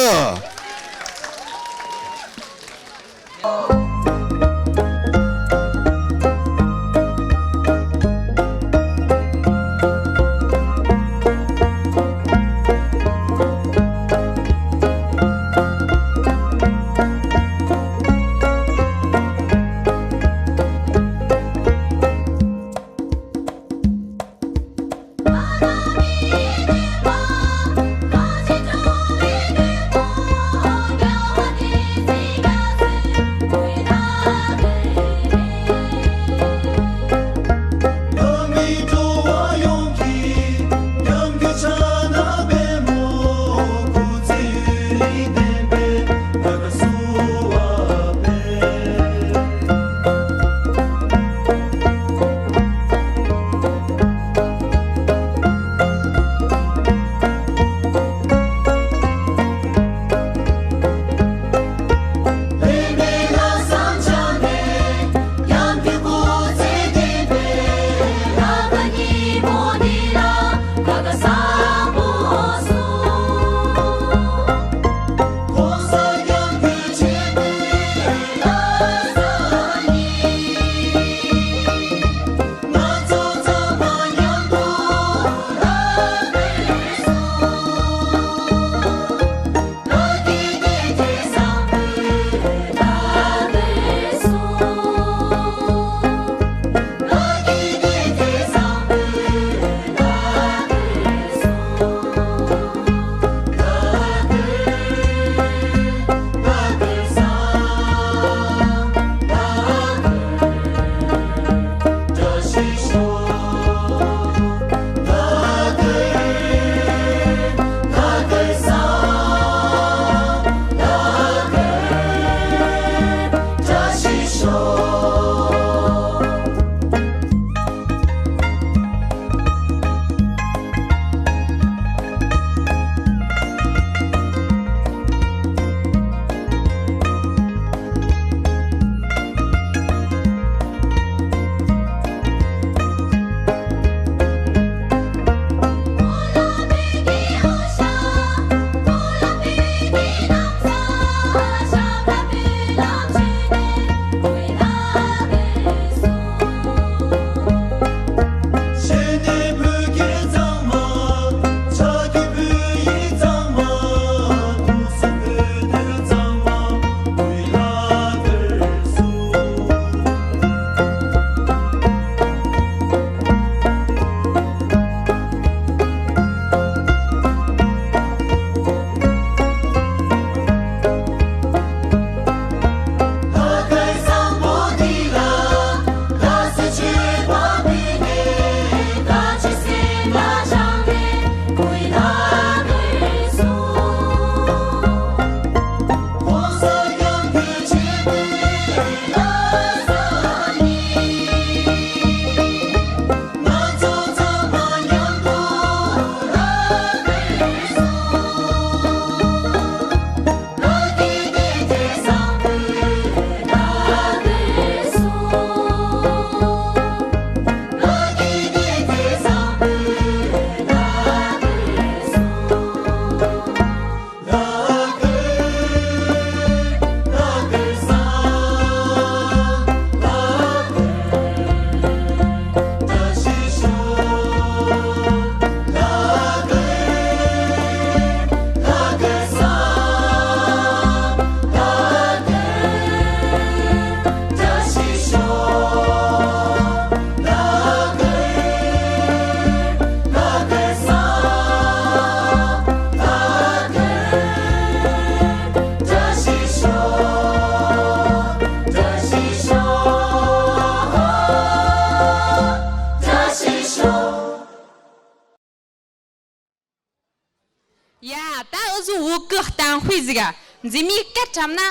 ཡ། ད་འུ་ཟོ་བོད་གི་གཏམ་དཔེ་ཟིག་ག་མཛེས་མའི་སྐད་འཁྲབ་ན།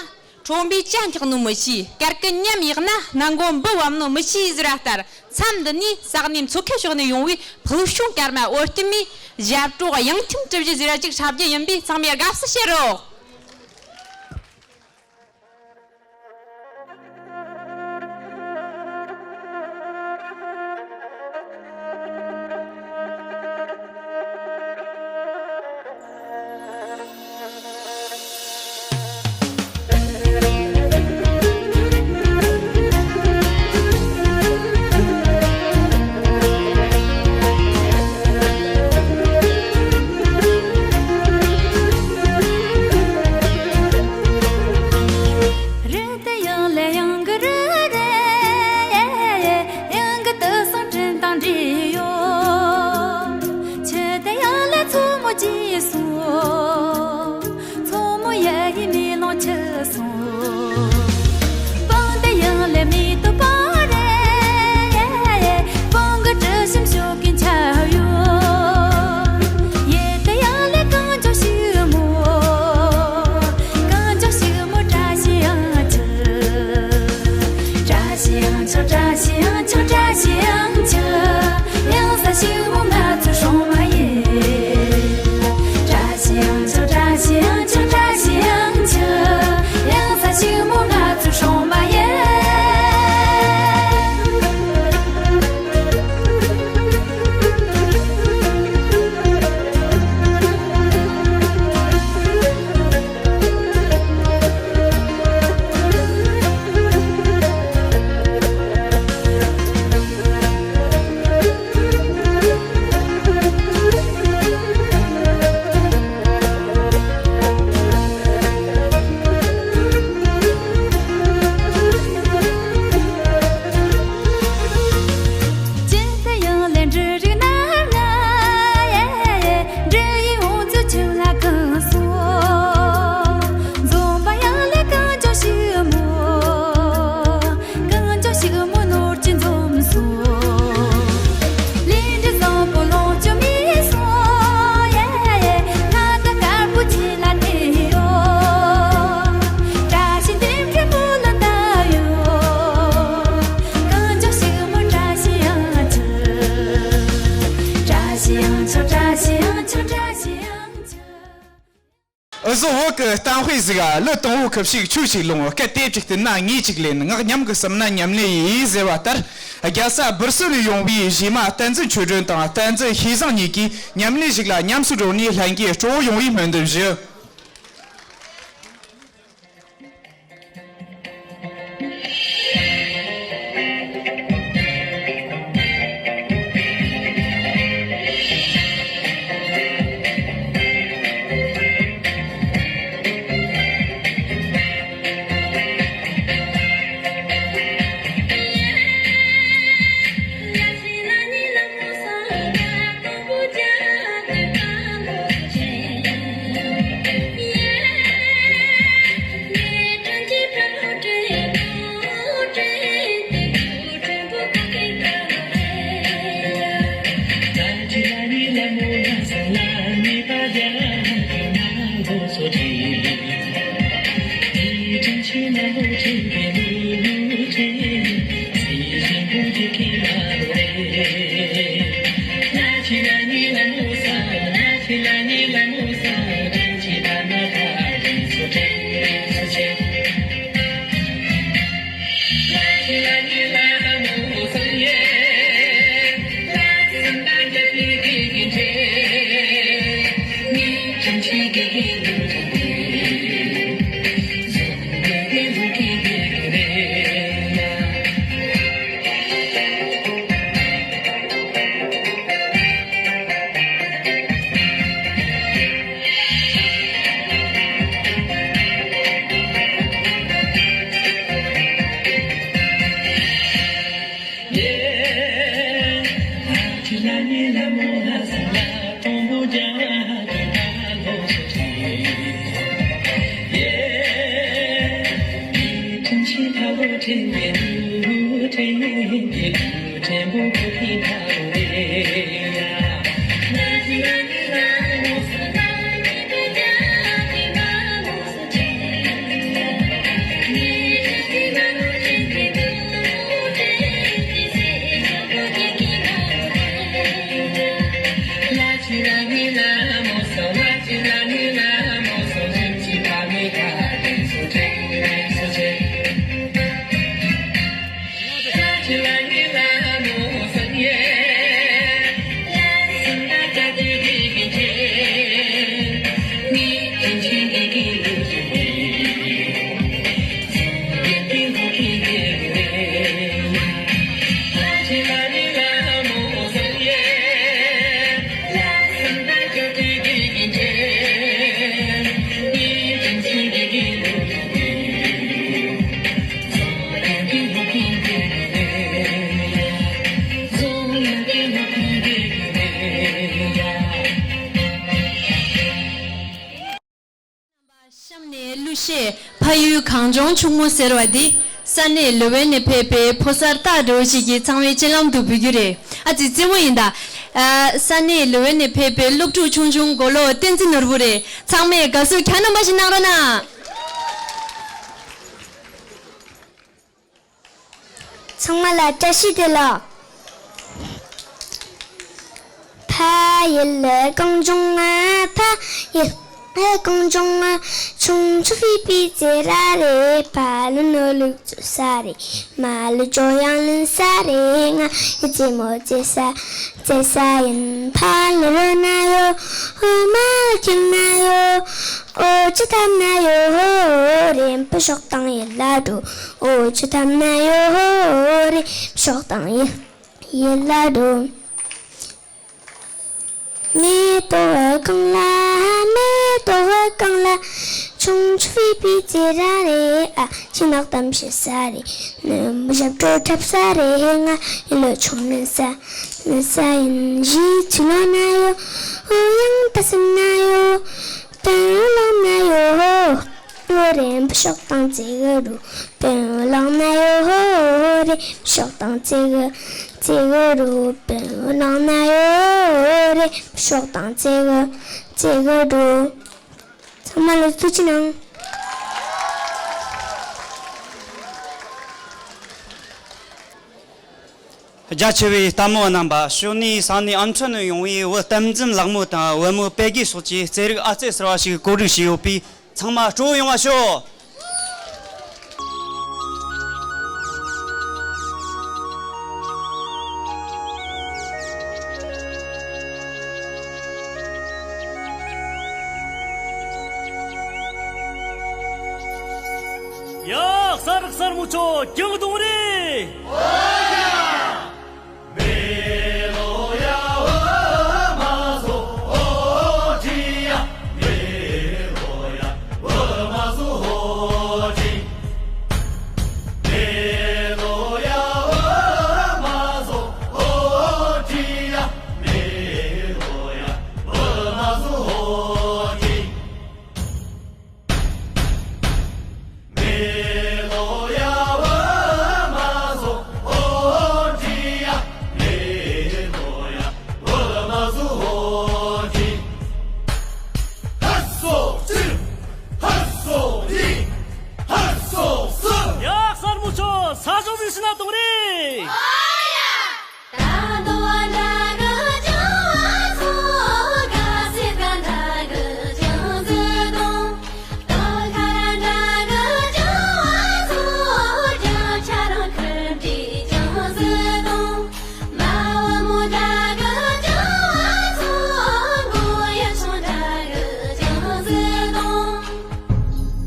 ཁྲོན་པའི་ཇ་འཁྱག་ནོ་མི་ཤེས། དཀར་གི་ཉམས་ཡག་ན་སྣ་མགོ་འབུ་བབས་ནོ་མི་ཤེས་ཟེར་བ་ལྟར། མཚམས་འདི་ནས་ས་གནས་མཚོ་ཁའི་ཕྱོགས་ནས་ཡོང་བའི་ཕུལ་བྱུང་སྐར་མ་བོད་ལྟེམ་མའི་ཞབས་བྲོ་དབྱངས་ཐིམ་གྲུ་བཞི་ཟེར་བ་ཅིག་འཁྲབ་རྒྱུ་ཡིན་པས། ཚང་མས་དགའ་བསུ་བྱེད་རོགས། བཟོ་བོད་ཀྱི་གཏམ་དཔེ་ཟིག་ག་ལུ་དང་བོ་ཁུ་བྱུག་ཆུ་ཞིག་ལོངས། སྐད་དེ་གཅིག་བསྟུན་ན་ངས་གཅིག་ལེན། ངག་ཉམས་ཀྱིས་ཟིན་ན་ཉམས་ལེན་ཡིན་ཟེར་བ་ལྟར། རྒྱལ་ས་སྦུར་སུལ་ནས་ཡོང་བའི་གཞས་མ་བསྟན་འཛིན་ཆོས་སྒྲོན་དང་བསྟན་འཛིན་ཤེས་བཟང་གཉིས་ཀྱིས་ཉམས་ལེན་ཞིག་ལ་ཉམས་སུ་བགྲོད་ནས་ལྷན་རྒྱས་སྤྲོ་བོ་ཡོང་བའི་སྨོན་འདུན་ཞུ། གཤམ་ནས་གླུ་གཞས་ཕ་ཡུལ་གངས་ལྗོངས་ཕྱུག་མོ་ཟེར་བ་འདི་ས་གནས་ལུ་ཝེ་ནས་ཕེབས་པའི་ཕོ་གསར་སྟག་འདྲ་བོ་ཞིག་གིས་ཚང་མའི་སྤྱན་ལམ་དུ་འབུལ་རྒྱུ་རེད། ཨ་ཙི་རྩེད་མོ་ཡིན་ད། ཨ་ས་གནས་ལུ་ཝེ་ནས་ཕེབས་པའི་སློབ་ཕྲུག་ཆུང་ཆུང་མགོ་ལོག་བསྟན་འཛིན་ནོར་བུ་རེད། ཚང་མས་དགའ་བསུ་ཁྱོན་ནས་མ་ཞིག་གནང་རོགས་གནང་། ཚང་མ་ལ་བཀྲ་ཤིས་བདེ་ལེགས། ཕ་ཡུལ་གངས་ལྗོངས་ང་། ཕ་ཡུལ་གངས་ལྗོངས་ང་། ཆུང་ཆུང་ཕི་ཕི་ཟེར་ར་རེད། ཕ་ལོ་ནོར་ལུག་བཙོ་ས་རེད། མ་ལོ་ཇོ་ཡང་ལེན་ས་རེད། ང་ཡི་རྩེད་མོ་རྩེ་ས་རྩེ་ས་ཡིན། ཕ་ལོ་རོ་ན་ཡོ། ཨོ་མ་ཁྱིམ་ན་ཡོ། ཨོ་ཅི་ཐམ་ན་ཡོ་ཧོ་རེ། ཕུ་ཤོག་དང་ཡི་ལ་འགྲོ། ཨོ་ཅི་ཐམ་ན་ཡོ་ཧོ་རེ། ཕུ་ཤོག་དང་ཡི་ཡི་ལ་འགྲོ། མེ་ཏོག་གང་ལ། མེ་ཏོག་གང་ལ། ཆུང་ཆུང་ཕི་ཕི་ཟེར་ར་རེད། ཨ་ཕྱི་ནག་གཏམ་བཤད་ས་རེད། ནུ་མོ་ཞབས་བྲོ་འཁྲབ་ས་རེད། ང་ཡི་ལོ་ཆུང་ནི་ས་ནི་ས་ཡིན། གཞིས་ཆུ་ལོ་ན་ཡོ། ཨོ་ཡང་ད་སིམ་ན་ཡོ། དོན་ལང་ན་ཡོ་ཧོ། ཨོ་རེ་ཕུ་ཤོག་དང་ཙེ་གི་རུ། དོན་ལང་ན་ཡོ་ཧོ་རེ། ཕུ་ཤོག་དང་ཙེ་གི་ཙེ་གི་རུ། དོན་ལང་ན་ཡོ་ཧོ་རེ། ཕུ་ཤོག་དང་ཙེ་གི་ཙེ་གི་རུ། ཚང་མ་ལ་ཐུགས་རྗེ་གནང་། རྒྱ་ཆེ་བའི་ལྟད་མོ་བ་རྣམ་པ། ཕྱི་ནས་ས་གནས་ཨམ་ཆི་ནས་ཡོང་བའི་བུ་བསྟན་འཛིན་ལགས་མོ་དང་བུ་མོ་པེ་གི་སོགས་ཀྱིས་རྩེད་རིགས་ཨ་རྩེད་ཟེར་བ་ཞིག་བཀོད་སྒྲིག་བྱས་ཡོད་པས། ཚང་མ་སྤྲོ་བོ་ཡོང་བ་ཤོག་ཡ། གསར་གསར་མོ་ཆོ་རྒྱང་གཏོང་རེ། ཡ། གསར་མོ་ཆོ་ས་ཞོག་ཟིག་ཕྱི་ན་གཏོང་རེ།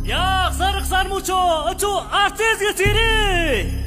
ཡ། གསར་གསར་མོ་ཆོ་འུ་ཆོ་ཨ་རྩེ་ཟིག་རྩེ་རེ།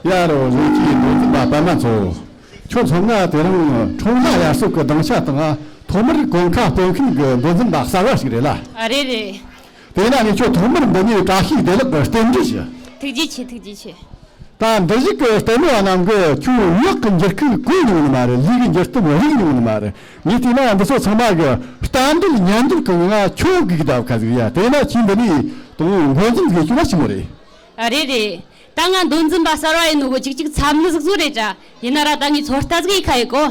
ཡ་རོ། ལུག་ཅིག་མདོ་འཛིན་པ་པད་མ་ཚོ། ཁྱོད་མཚོན་ན་དེ་རིང་ཁྲོམ་ལྷ་ཡར་སོ་གི་སྡིངས་ཆ་དང་ཐོག་མར་གོན་ཁ་སྟོན་མཁན་གི་མདོ་འཛིན་པ་གསར་བ་ཞིག་རེད་ལ། ཨ། རེད་རེད། དེས་ན་ངས་ཁྱོད་ཐོག་མར་འདི་ནས་བཀྲ་ཤིས་བདེ་ལེགས་ཀྱི་རྟེན་འབྲེལ་ཞུ། ཐུགས་རྗེ་ཆེ། ཐུགས་རྗེ་ཆེ། ད་འདིར་བཞུགས་ཀྱི་ལྟད་མོ་བ་རྣམས་ཀྱིས་ཁྱོད་ངག་གི་འགྱུར་ཁུག་གོ་མྱོང་ནི་མ་རེད། ལུས་ཀྱི་འགྱུར་སྟོབས་རིག་མྱོང་ནི་མ་རེད། ངས་བལྟས་ན་འདི་ཚོ་ཚང་མ་གི་ལྟ་འདོད་ཉན་འདོད་ཀྱི་ངང་ཁྱོད་སྒུག་གི་བསྡད་ཁ་ཟིག་ཡ། དེས་ན་ཁྱོད་འདི་ནས་དང་པོ་འགོ་འཛིན་དགོས་རྒྱུ་ན་ཆི་མོ་རེད། ཨ་རེད་རེད། ད་ང་མདོ་འཛིན་པ་གསར་བ་ཡིན་ནོ་གི་ཅིག་ཅིག་འཚབ་ནི་ཟིག་བཟོ་རེད་དྲ། ཡིན་ན་ར་ད་ངས་ཚོད་ལྟ་ཟིག་ཡེད་ཁ་ཡེད་གོ།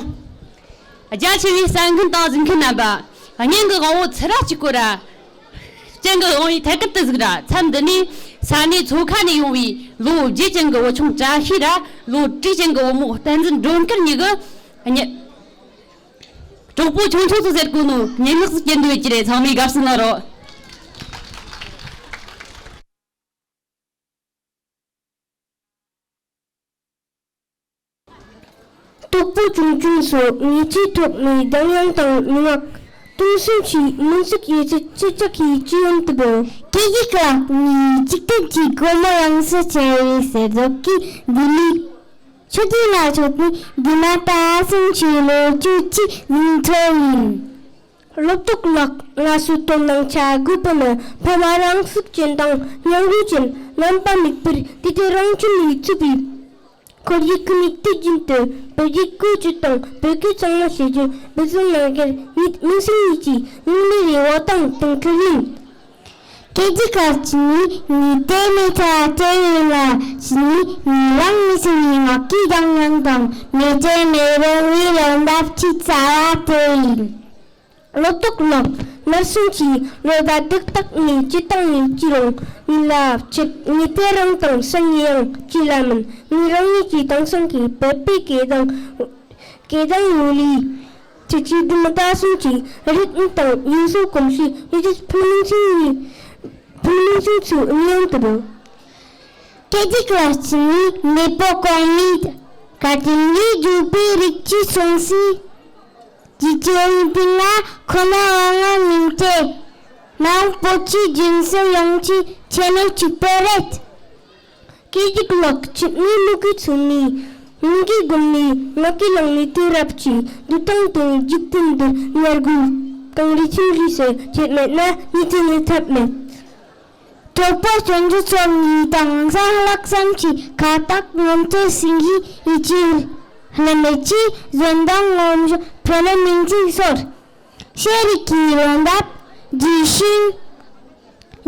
རྒྱ་ཆེ་བའི་གསན་མཁན་དང་གཟིགས་མཁན་རྣམ་པ། སྙིང་གི་དབང་བོ་ཚུར་ར་གཅིག་གོ་ར། སྤྱན་གྱི་དབང་བོའི་ཐད་ཀར་དུ་གཟིགས་ར། མཚམས་འདི་ནས་ས་གནས་མཚོ་ཁ་ནས་ཡོང་བའི་ལོ་བརྒྱད་ཅན་གྱི་བུ་ཆུང་བཀྲ་ཤིས་ར། ལོ་དྲུག་ཅན་གྱི་བུ་མོ་བསྟན་འཛིན་སྒྲོལ་དཀར་གཉིས་ཀྱིས་ཉི། གྲོགས་པོ་ཆུང་ཆུང་ཚོ་ཟེར་གོ་ནོ་སྙན་ངག་ཟིག་སྐྱེལ་འདོད་ཀྱི་རེད། ཚང་མས་དགའ་བསུ་གནང་རོགས། གྲོགས་པོ་ཆུང་ཆུང་ཚོ། ངེད་ཀྱི་ཐོག་ནས་གདངས་དབྱངས་དང་སྙན་ངག་སྟོང་གསུམ་གྱི་མུན་སེལ་ཡོད་ཚད་ཅི་ཙག་གིས་ཅི་ཡོང་དུ་འབུལ། སྐད་ཅིག་ལ་ངའི་འཇིག་རྟེན་གྱི་སྒོ་མོ་ཡོངས་སུ་ཕྱེ་བའི་གསེར་མདོག་གི་ལྡེ་མིག་ཆུ་དུས་ལ་ཆོད་ནས་དགེ་མ་ད་སུམ་ཆུའི་ལོ་རྒྱུས་ཀྱི་ལིང་ཐོ་ཡིན། སློབ་གྲོགས་ལགས། ང་ཚོའི་དོ་སྣང་བྱ་དགོས་པ་ནི་ཕ་མ་རང་ཚུགས་ཅན་དང་སྙིང་རུས་ཅན། རྣམ་པ་མིག་དཔེར་དུས་དེ་རང་ཁྱིམ་ནས་ཚུད་པའི་ཁོར་ཡུག་གི་མིག་ལྟོས་རྒྱུན་དུ་བོད་ཡིག་བཀོལ་སྤྱོད་དང་བོད་སྐད་གཙང་མ་བྱེད་རྒྱུ་འབད་བརྩོན་གནང་གལ་ངེད་མི་སེར་གཉིས་ཀྱི་སྙིང་ནས་རེ་བ་དང་དོན་འཁྱོལ་ཡིན། སྐད་ཅིག་ལ་ཅི་ནས་ངའི་ལྟད་མོ་ཆ་སྤྲད་ཡིན་ལ། ཅི་ནས་ངའི་རང་མི་སེམས་ནས་ངག་གི་གདངས་དབྱངས་དང་མེ་ལྕེ་མེ་རོ་ངའི་ལོ་འདབ་ཀྱི་རྩ་བ་དེ་ཡིན། ལོ་ཏོག་ལགས། ནར་སོན་གྱི་ལོ་ཟླ་དྲུག་དག་ནས་སྤྱི་བཏང་ནས་སྤྱི་རང་ཉིད་ལ་ཕྱིར་ངའི་དེ་རིང་དང་སང་ཉིན་ཡང་ཅི་ལ་མིན། ངའི་རང་ཉིད་ཀྱི་དེང་སང་གི་བོད་པའི་སྐད་གདངས། སྐད་གདངས་ཡོད་ལས། ཁྱེད་ཀྱིས་འདི་མི་ད་སོང་གི་རིག་གནས་དང་ཡུལ་སྲོལ་གོམས་གཤིས་ཡོད་ཚད་ཕུགས་ནུས་ཆེན་ནས་ཕུགས་ནུས་ཆེན་ཚོ་མཉམ་དུ་འགྲོ། སྐད་ཅིག་ལ་ཕྱིན་ནས་མེས་པོ་གོང་མའི་བཀའ་དྲིན་ལས་བརྒྱུད་པའི་རིགས་ཀྱི་སྲུང་བརྩི། ཀྱི་ཅི་ཡིན་པའི་ང་ཁོ་ན་འོང་ང་མིན་ཏེ། མ་འོངས་བོད་ཀྱི་རྒྱུན་སྲོལ་ཡོངས་ཀྱི་ཁྱད་ནོར་གཅིག་པུ་རེད། སྐད་ཅིག་ལགས། ཁྱེད་ངའི་མིག་གིས་མཚོན་ནས་སྙིང་གིས་བསྒོམས་ནས་ངག་གིས་བླངས་ནས་དུས་རབས་ཀྱི་འདུལ་སྟངས་དེ་འཇིག་རྟེན་འདིར་ཉར་དགོས། གངས་རི་ཆེན་རིས་སུ་ཁྱེད་མེད་ན་ངས་དེ་ནས་ཐབས་མེད། གྲོགས་པོ་སྤྱོད་འཇུག་ཚོ་ངའི་དེང་སང་ལྷག་བསམ་གྱི་ཁ་བཏགས་ངོམ་ཐོས་སེང་གེའི་ཡིད་ཀྱི་ལྷད་མེད་ཀྱི་བཟོད་མདངས་ངོམ་བཞིན་ཕུ་ནུ་མིང་ཚིག་སོར། ཤེས་རིག་གི་ལོ་འདབ་རྒྱས་ཤིང་།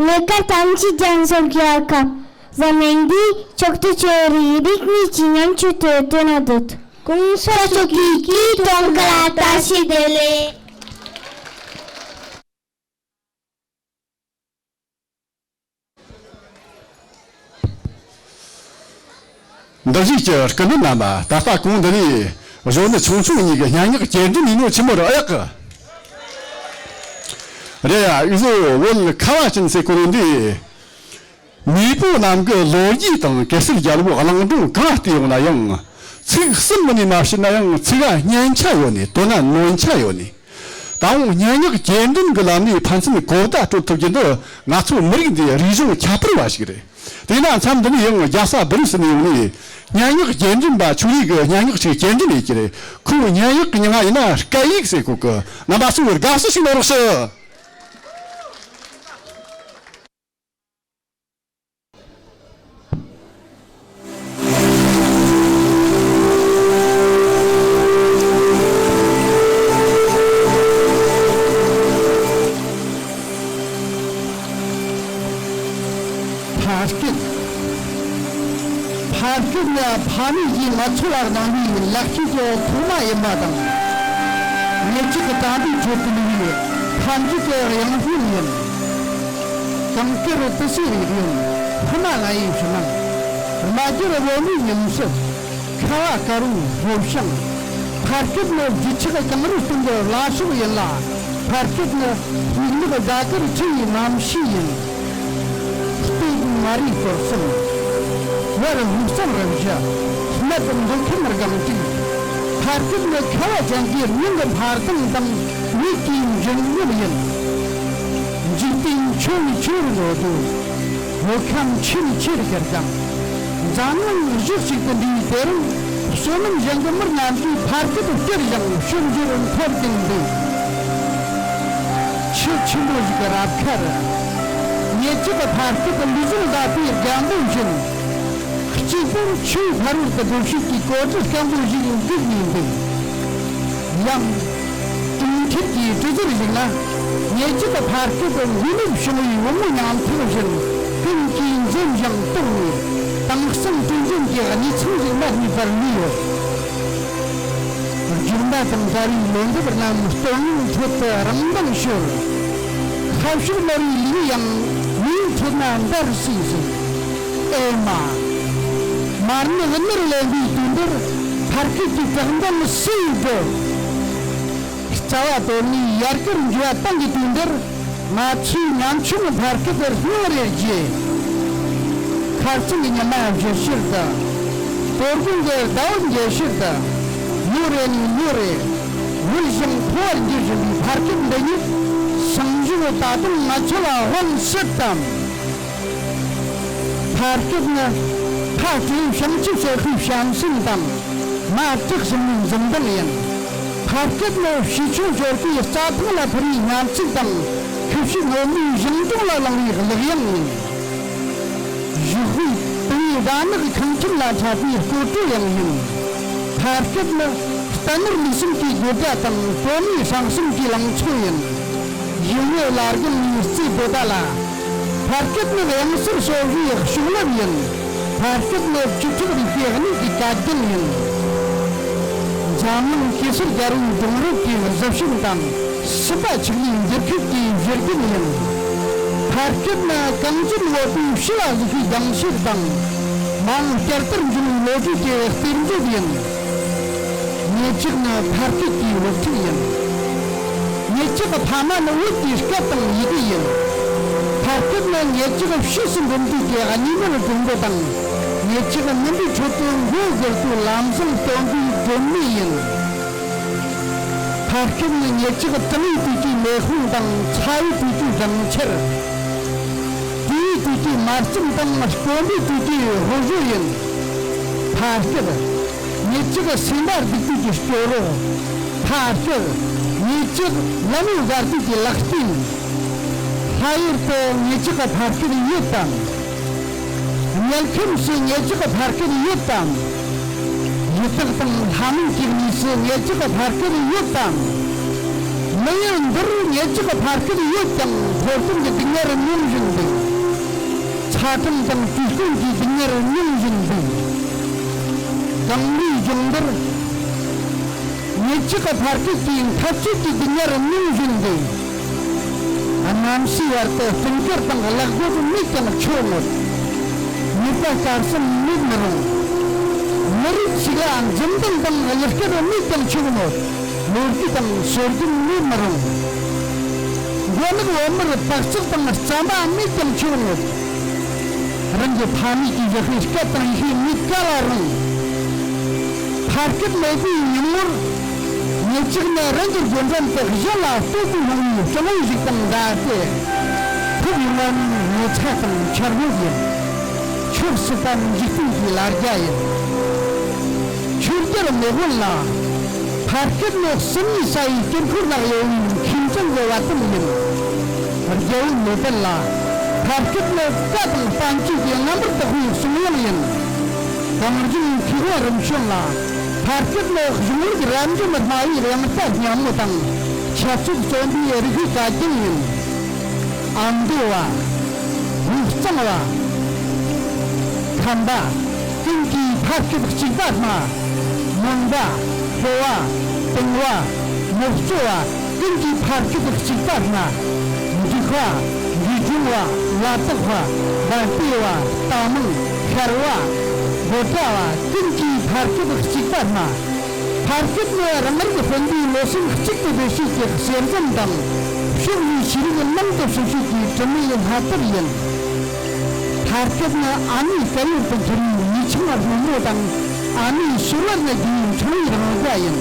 ལས་ཀ་ཐམས་ཅད་རྒྱང་སོར་རྒྱལ་ཁབ་འཛམ་གླིང་འདིའི་ཕྱོགས་སུ་ཆེ་རིགས་རིག་གནས་ཀྱི་ཉམས་ཆུ་དེ་དེ་ན་འདུད། གོང་ས་མཆོག་གི་སྐུའི་གདོང་ཁ་ལ་བཀྲ་ཤིས་བདེ་ལེགས། འདིར་བཞུགས་ཀྱི་སྐུ་མགྲོན་རྣམ་པ། ད་ལྟ་གོང་འདི་ནས་གཞོན་ནུ་ཆུང་ཆུང་གཉིས་ཀྱིས་སྙན་ངག་གྱེར་འདོན་ཡས་ནོ་ཆི་མོ་རེད། ཨེ་ཡག་གི་རེད་ཡ། འུ་ཚོ་བོད་ཁ་བ་ཅན་ཟེར་གོ་ནོ་འདི། མེས་པོ་རྣམས་ཀྱིས་ལོ་རྒྱུས་དང་གེ་སར་རྒྱལ་པོའི་གླིང་སྒྲུང་གང་བལྟས་ཡོང་ན་ཡང་། ཚིག་གསུམ་མིན་ནས་མ་བཤད་ན་ཡང་ཚིག་ག་སྙན་ཆ་ཡོད་ནི། དོན་ན་ནོན་ཆ་ཡོད་ནི། ད་རུང་སྙན་ངག་གྱེར་འདོན་གྱི་ལམ་ནས་ཕན་ཚུན་གོ་བརྡ་སྤྲོད་ཐུབ་རྒྱུ་འདི་ང་ཚོའི་མི་རིགས་འདིའི་རིག་གཞུང་ཁྱད་པར་བ་ཞིག་རེད། དེས་ན་མཚམས་འདི་ནས་ཡང་རྒྱལ་ས་སྦི་རུ་སི་ནས་ཡོང་ནས་སྙན་ངག་གྱེར་འདོན་པ་ཆོས་ལུགས་ཀྱི་སྙན་ངག་ཅིག་གྱེར་འདོན་ཡེད་ཀྱི་རེད། ཁོའི་སྙན་ངག་གི་མྱིང་ང་ཡིན་ན་སྐད་ཡིག་ཟེར་གོ་གི། རྣམ་པ་ཚོས་དགའ་བསུ་ཞིག་གནང་རོགས་ཞུ། ཕ་སྐད། ཕ་སྐད་ནི་ཕ་མེས་ཀྱིས་མ་འཚོ་བར་གནང་བའི་ལེགས་སྐྱེས་ཀྱི་ཐོག་མ་ཡིན་པ་དང་། ངེད་ཅག་གི་དམ་པའི་ཆོས་དུ་ལུས་པའི་ཕ་འབྲུག་གི་གཡང་ལྷུན་ཡིན། གངས་དཀར་ཏི་སེའི་རིགས་ཡུལ། ཧི་མ་ལ་ཡའི་ཕྱི་ནང་། རྨ་རྒྱུད་བོད་མིའི་ཉིན་སྲིབ། ཁ་བ་དཀར་པོའི་ལྷོ་བྱང་། ཕ་སྐད་ནི་རྗེས་ཆགས་གངས་རི་སྟེང་གི་བླ་སྲོག་ཡིན་ལ། ཕ་སྐད་ནི་སྙིང་ནག་ཟླ་དཀར་ཁྲི་ཡི་རྣམ་ཤེས་ཡིན། སྟོད་མངའ་རིས་སྐོར་གསུམ། བར་ལྷོ་གཙང་རུ་བཞི། སྨད་མདོ་ཁམས་སྒང་དྲུག། ཕ་སྐད་ནི་ཁ་བ་ཅན་གྱི་མྱིང་གི་འཕར་ལྡང་དང་ལུས་ཀྱི་འབྱིན་རྔུབ་ཡིན། འཇིག་རྟེན་ཆུང་བའི་ཆུ་རུ་འགྲོ་དུས། བོད་ཁམས་ཆེ་བའི་ཆེ་རུ་གྱུར་ཀྱང་། འཛམ་གླིང་གཞི་གཅིག་ཏུ་འདུས་པའི་དེ་རིང་། བསོད་ནམས་གཞན་གྱི་མི་རྣམས་ཀྱིས་ཕ་སྐད་དུ་བསྐྱུར་ཞིང་ཞིབ་འཇུག་འཐོར་གྱིན་འདུག་ཆུ་ཆེན་པོ་ཞིག་གི་རབ་ཁ་རུ། ངེད་ཅག་གི་ཕ་སྐད་དུ་ལུས་ཟུངས་དགའ་བའི་རྒན་པོ་བཞིན། གཅིག་པུར་ཆུའི་ཕ་རོལ་དུ་སྒྲུབ་བྱེད་ཀྱི་གོ་སྒྲིག་སྐམ་པོ་ཞིག་འགྲིག་ནས་འདུག། ཡང་། གྲོང་ཁྱེར་གྱི་གྲུ་ཟུར་ཞིག་ན། ཉེ་ཆར་ཕ་སྐད་དུ་འགོས་ནད་བྱུང་བའི་བུ་མོ་ཉམ་ཐག་བཞིན་ཀུན་གྱིས་འཛེམ་ཞིང་དོགས་ནས། དྭངས་གཙང་དྲིན་ཅན་གྱི་གནས་ཚང་ཞིག་ན་གནས་པར་ལུས་ཡོད། སྒྱུ་མ་དང་བྲལ་བའི་ལོ་འདབ་རྣམས་སྟོན་ལུང་ཁྲོད་དུ་རང་མདངས་ཤོར། ཁ་ཕྱོགས་ནོར་བའི་ལུས་ཡང་མིའི་ཁྲོད་ན་འདར་སིང་སིང་། ཨེ་མ། མར་ནག་ནར་ལེན་པའི་དུས་འདིར་ཕ་སྐད་ཀྱི་བཀྲག་མདངས་སུས་སྒྲུབ། རྩ་བ་དོར་ནས་ཡལ་གར་འགྱུར་བ་བཏང་གི་དུས་འདིར། ང་ཚོས་ཉམ་ཆུང་ཕ་སྐད་དུ་སྙིང་རེ་རྗེ། ཁ་རྩང་གི་ཉི་མ་བཞུར་ཕྱིར་དུ། དོ་དགོང་གི་ཟླ་བ་འགྱེལ་ཕྱིར་དུ། ལོ་རེ་ནས་ལོ་རེ་བུད་ཞིང་འཕོ་བར་འགྱུར་བཞིན་པའི་ཕ་སྐད་འདི་ཉིད་སང་ཞོགས་ད་དུང་ང་ཚོ་ལ་དབང་སྲིད་དམ། ཕ་སྐད་ནི་ཕ་སྤྲེའུ་བྱང་ཆུབ་སེམས་དཔའི་བྱམས་སེམས་དང་། མ་བྲག་སྲིན་མོའི་འཛུམ་མདངས་ཡིན། ཕ་སྐད་ནི་བྱིའུ་ཆུང་ཞོར་གྱི་རྩྭ་ཐང་ལ་འཕུར་བའི་སྙན་ཚིག་དང་། ཁུ་བྱུག་སྔོན་མོའི་ཞིང་གྲོང་ལ་ལངས་པའི་གླུ་དབྱངས་ཡིན། གཞོགས་པའི་དུ་བའི་ཟླ་ནག་ཁང་ཁྱིམ་ལ་འཁྲབ་པའི་སྐོར་བྲོ་ཡང་ཡིན། ཕ་སྐད་ནི་རྟ་ནོར་ལུག་གསུམ་གྱི་དགོད་སྒྲ་དང་གྲོ་མའི་སྲང་གསུམ་གྱི་ལང་ཚོ་ཡིན། ཡུལ་དངོས་ལ་རྒན་མིའི་རྩེ་བོ་ད་ལ། ཕ་སྐད་ནི་གཡང་སར་སོ་བཞིའི་གཤོག་ལེབ་ཡིན། ཕ་སྐད་ནི་བཅུ་ཕྲག་རིག་པའི་གནས་ཀྱི་བཀའ་བརྒྱུད་ཡིན། འཛམ་གླིང་གེ་སར་རྒྱལ་པོའི་སྒྲུང་རབས་ཀྱི་གཟི་བྱིན་དང་། སྲིད་པ་ཆགས་ལས་འགྱུར་ཁུག་གི་བཞུར་རྒྱུན་ཡིན། ཕ་སྐད་ནི་གངས་ཅན་བོད་པའི་ཕྱི་ལ་གཟིགས་པའི་རྒྱང་ཤེལ་དང་། མ་འོངས་བསྐྱར་དར་འབྱུང་བའི་ལོ་རྒྱུས་ཀྱི་གཏེར་མཛོད་ཡིན། ངེད་ཅག་ནི་ཕ་སྐད་ཀྱི་བུ་ཕྲུག་ཡིན། ངེད་ཅག་གི་ཕ་མ་ནི་བོད་ཀྱི་སྐད་དང་ཡི་གེ་ཡིན། ཕ་སྐད་ནི་ངེད་ཅག་གི་ཕྱིས་སུ་འགྲིམ་དུས་ཀྱི་གཉིས་སྨན་གྲོང་པོ་དང་། ངེད་ཅག་གི་མུན་པའི་ཁྲོད་དུ་མགོ་སྒུར་དུས་ལམ་བཟང་སྟོན་པའི་སྒྲོན་མེ་ཡིན། ཕ་སྐད་ནི་ངེད་ཅག་གི་གྲང་བའི་དུས་ཀྱི་མེ་དཔུང་དང་། ཚ་བའི་དུས་ཀྱི་སྦྲང་ཆར། བཀྲུ་བའི་དུས་ཀྱི་མ་རྩམ་དང་། སྐོམ་པའི་དུས་ཀྱི་ཧོ་ཟོ་ཡིན། ཕ་སྐད། ངེད་ཅག་གི་སེམས་པ་སྡུག་དུས་ཀྱི་སྐྱོ་རོགས། ཕ་སྐད། ངེད་ཅག་ལད་མོ་བཟའ་དུས་ཀྱི་ལག་རྟེན། ལྷ་ཡུལ་དུ་ངེད་ཅག་གི་ཕ་སྐད་ཡོད་དམ། དམྱལ་ཁམས་སུ་ངེད་ཅག་གི་ཕ་སྐད་ཡོད་དམ། ཡི་དྭགས་དང་ལྷ་མིན་གྱི་གནས་སུ་ངེད་ཅག་གི་ཕ་སྐད་ཡོད་དམ། མི་ཡུལ་འདིར་ངེད་ཅག་གི་ཕ་སྐད་ཡོད་ཀྱང་། འཁོར་གཏམ་གྱི་སྡུག་བསྔལ་མྱོང་བཞིན་འདུག། ཚ་གྲང་དང་དུས་སྐོམ་གྱི་སྡུག་བསྔལ་མྱོང་བཞིན་འདུག། གངས་རིའི་ལྗོངས་འདིར་ངེད་ཅག་གི་ཕ་སྐད་ཀྱིས་འཐབ་རྩོད་ཀྱི་སྡུག་བསྔལ་མྱོང་བཞིན་འདུག། གནམ་སའི་བར་དུ་སྤྲིན་དཀར་དང་གླག་རྒོད་མེད་ཀྱང་ཆོག་མོད། ནུས་པ་སྐབས་སུ་མེད་མི་རུང་། མི་རིགས་ཤིག་ལ་འཛུམ་མདངས་དང་གཡུ་སྐར་མེད་ཀྱང་ཆོག་མོད། ལོ་རྒྱུས་དང་སྲོལ་རྒྱུན་མེད་མི་རུང་། མགོ་ནག་བོད་མིར་དཔའ་རྩལ་དང་རྩམ་པ་མེད་ཀྱང་ཆོག་མོད། རང་གི་ཕ་མེས་ཀྱིས་བཞག་པའི་སྐད་དང་ཡི་གེ་མེད་ག་ལ་རུང་། ཕ་སྐད་མེད་པའི་ཉིན་མོར། ངེད་ཅག་ནི་རང་གི་རྒྱུ་འགྲམ་དུ་གཞན་ལ་ལྟོ་གོས་སློང་བའི་སྤྱང་བོ་ཞིག་དང་འདྲ་སྟེ། ཐོབ་ཡོང་བ་ནི་ངོ་ཚ་དང་འཆར་སྣང་ཡིན། ཆོབ་སྲིད་པ་ནི་འཇིག་རྟེན་གྱི་ལ་རྒྱ་ཡིན། ཆོས་རྒྱལ་མེས་དབོན་ལ། ཕ་སྐད་ནི་སྲིན་མོའི་ས་ཡི་དཀྱིལ་འཁོར་ན་གཡོ་བའི་མཁས་མཛངས་ཀྱི་བ་དན་ཡིན། རྒྱལ་བོ་ནེ་པན་ལ། ཕ་སྐད་ནི་བཀའ་དང་པཎ་ཆེན་གྱི་རྣམ་པར་དག་པའི་གསུང་དབྱངས་ཡིན། གངས་ལྗོངས་མཁས་དབང་རིམ་བྱོན་ལ། ཕ་སྐད་ནི་གཞུང་ལུགས་རབ་འབྱམས་སྨྲ་བའི་དབྱངས་རྟ་སྙན་མོ་དང་། འཆད་རྩོད་རྩོམ་པའི་རིག་པའི་བཀའ་རྒྱན་ཡིན། ཨ་མདོ་བ། དབུས་གཙང་བ། ཁམས་པ། ཀུན་གྱིས་ཕ་སྐད་གཅིག་པ་སྨྲ། མོན་པ། ལྷོ་བ། དིང་བ། མོག་གཙོ་བ། ཀུན་གྱིས་ཕ་སྐད་གཅིག་པ་སྨྲ། འབྲུག་པ། འབྲས་ལྗོངས་པ། ལ་དྭགས་པ། བན་དེ་བ། རྟ་མང་། ཤར་བ། བོད་སྒྲ་བ། ཀུན་གྱིས་ཕ་སྐད་གཅིག་པ་སྨྲ། ཕ་སྐད་ནི་རང་རིགས་སྤུན་ཟླའི་བློ་སེམས་གཅིག་ཏུ་སྦྲེལ་བྱེད་ཀྱི་གསེར་ཟམ་དང་། ཕྱོགས་བཞིའི་ཤེས་རིག་ནང་དུ་ཞུགས་བྱེད་ཀྱི་དྲི་མེད་སྣ་ཐར་ཡིན། ཕ་སྐད་ནི་ཨ་མའི་སྐལ་ཡུལ་དུ་འཁྱུར་བའི་ཡིག་ཆང་སྔོན་མོ་དང་། ཨ་མའི་ཞལ་བར་ནས་རྒྱུ་བའི་ཕྲེང་བའི་རང་བཞག་ཡིན།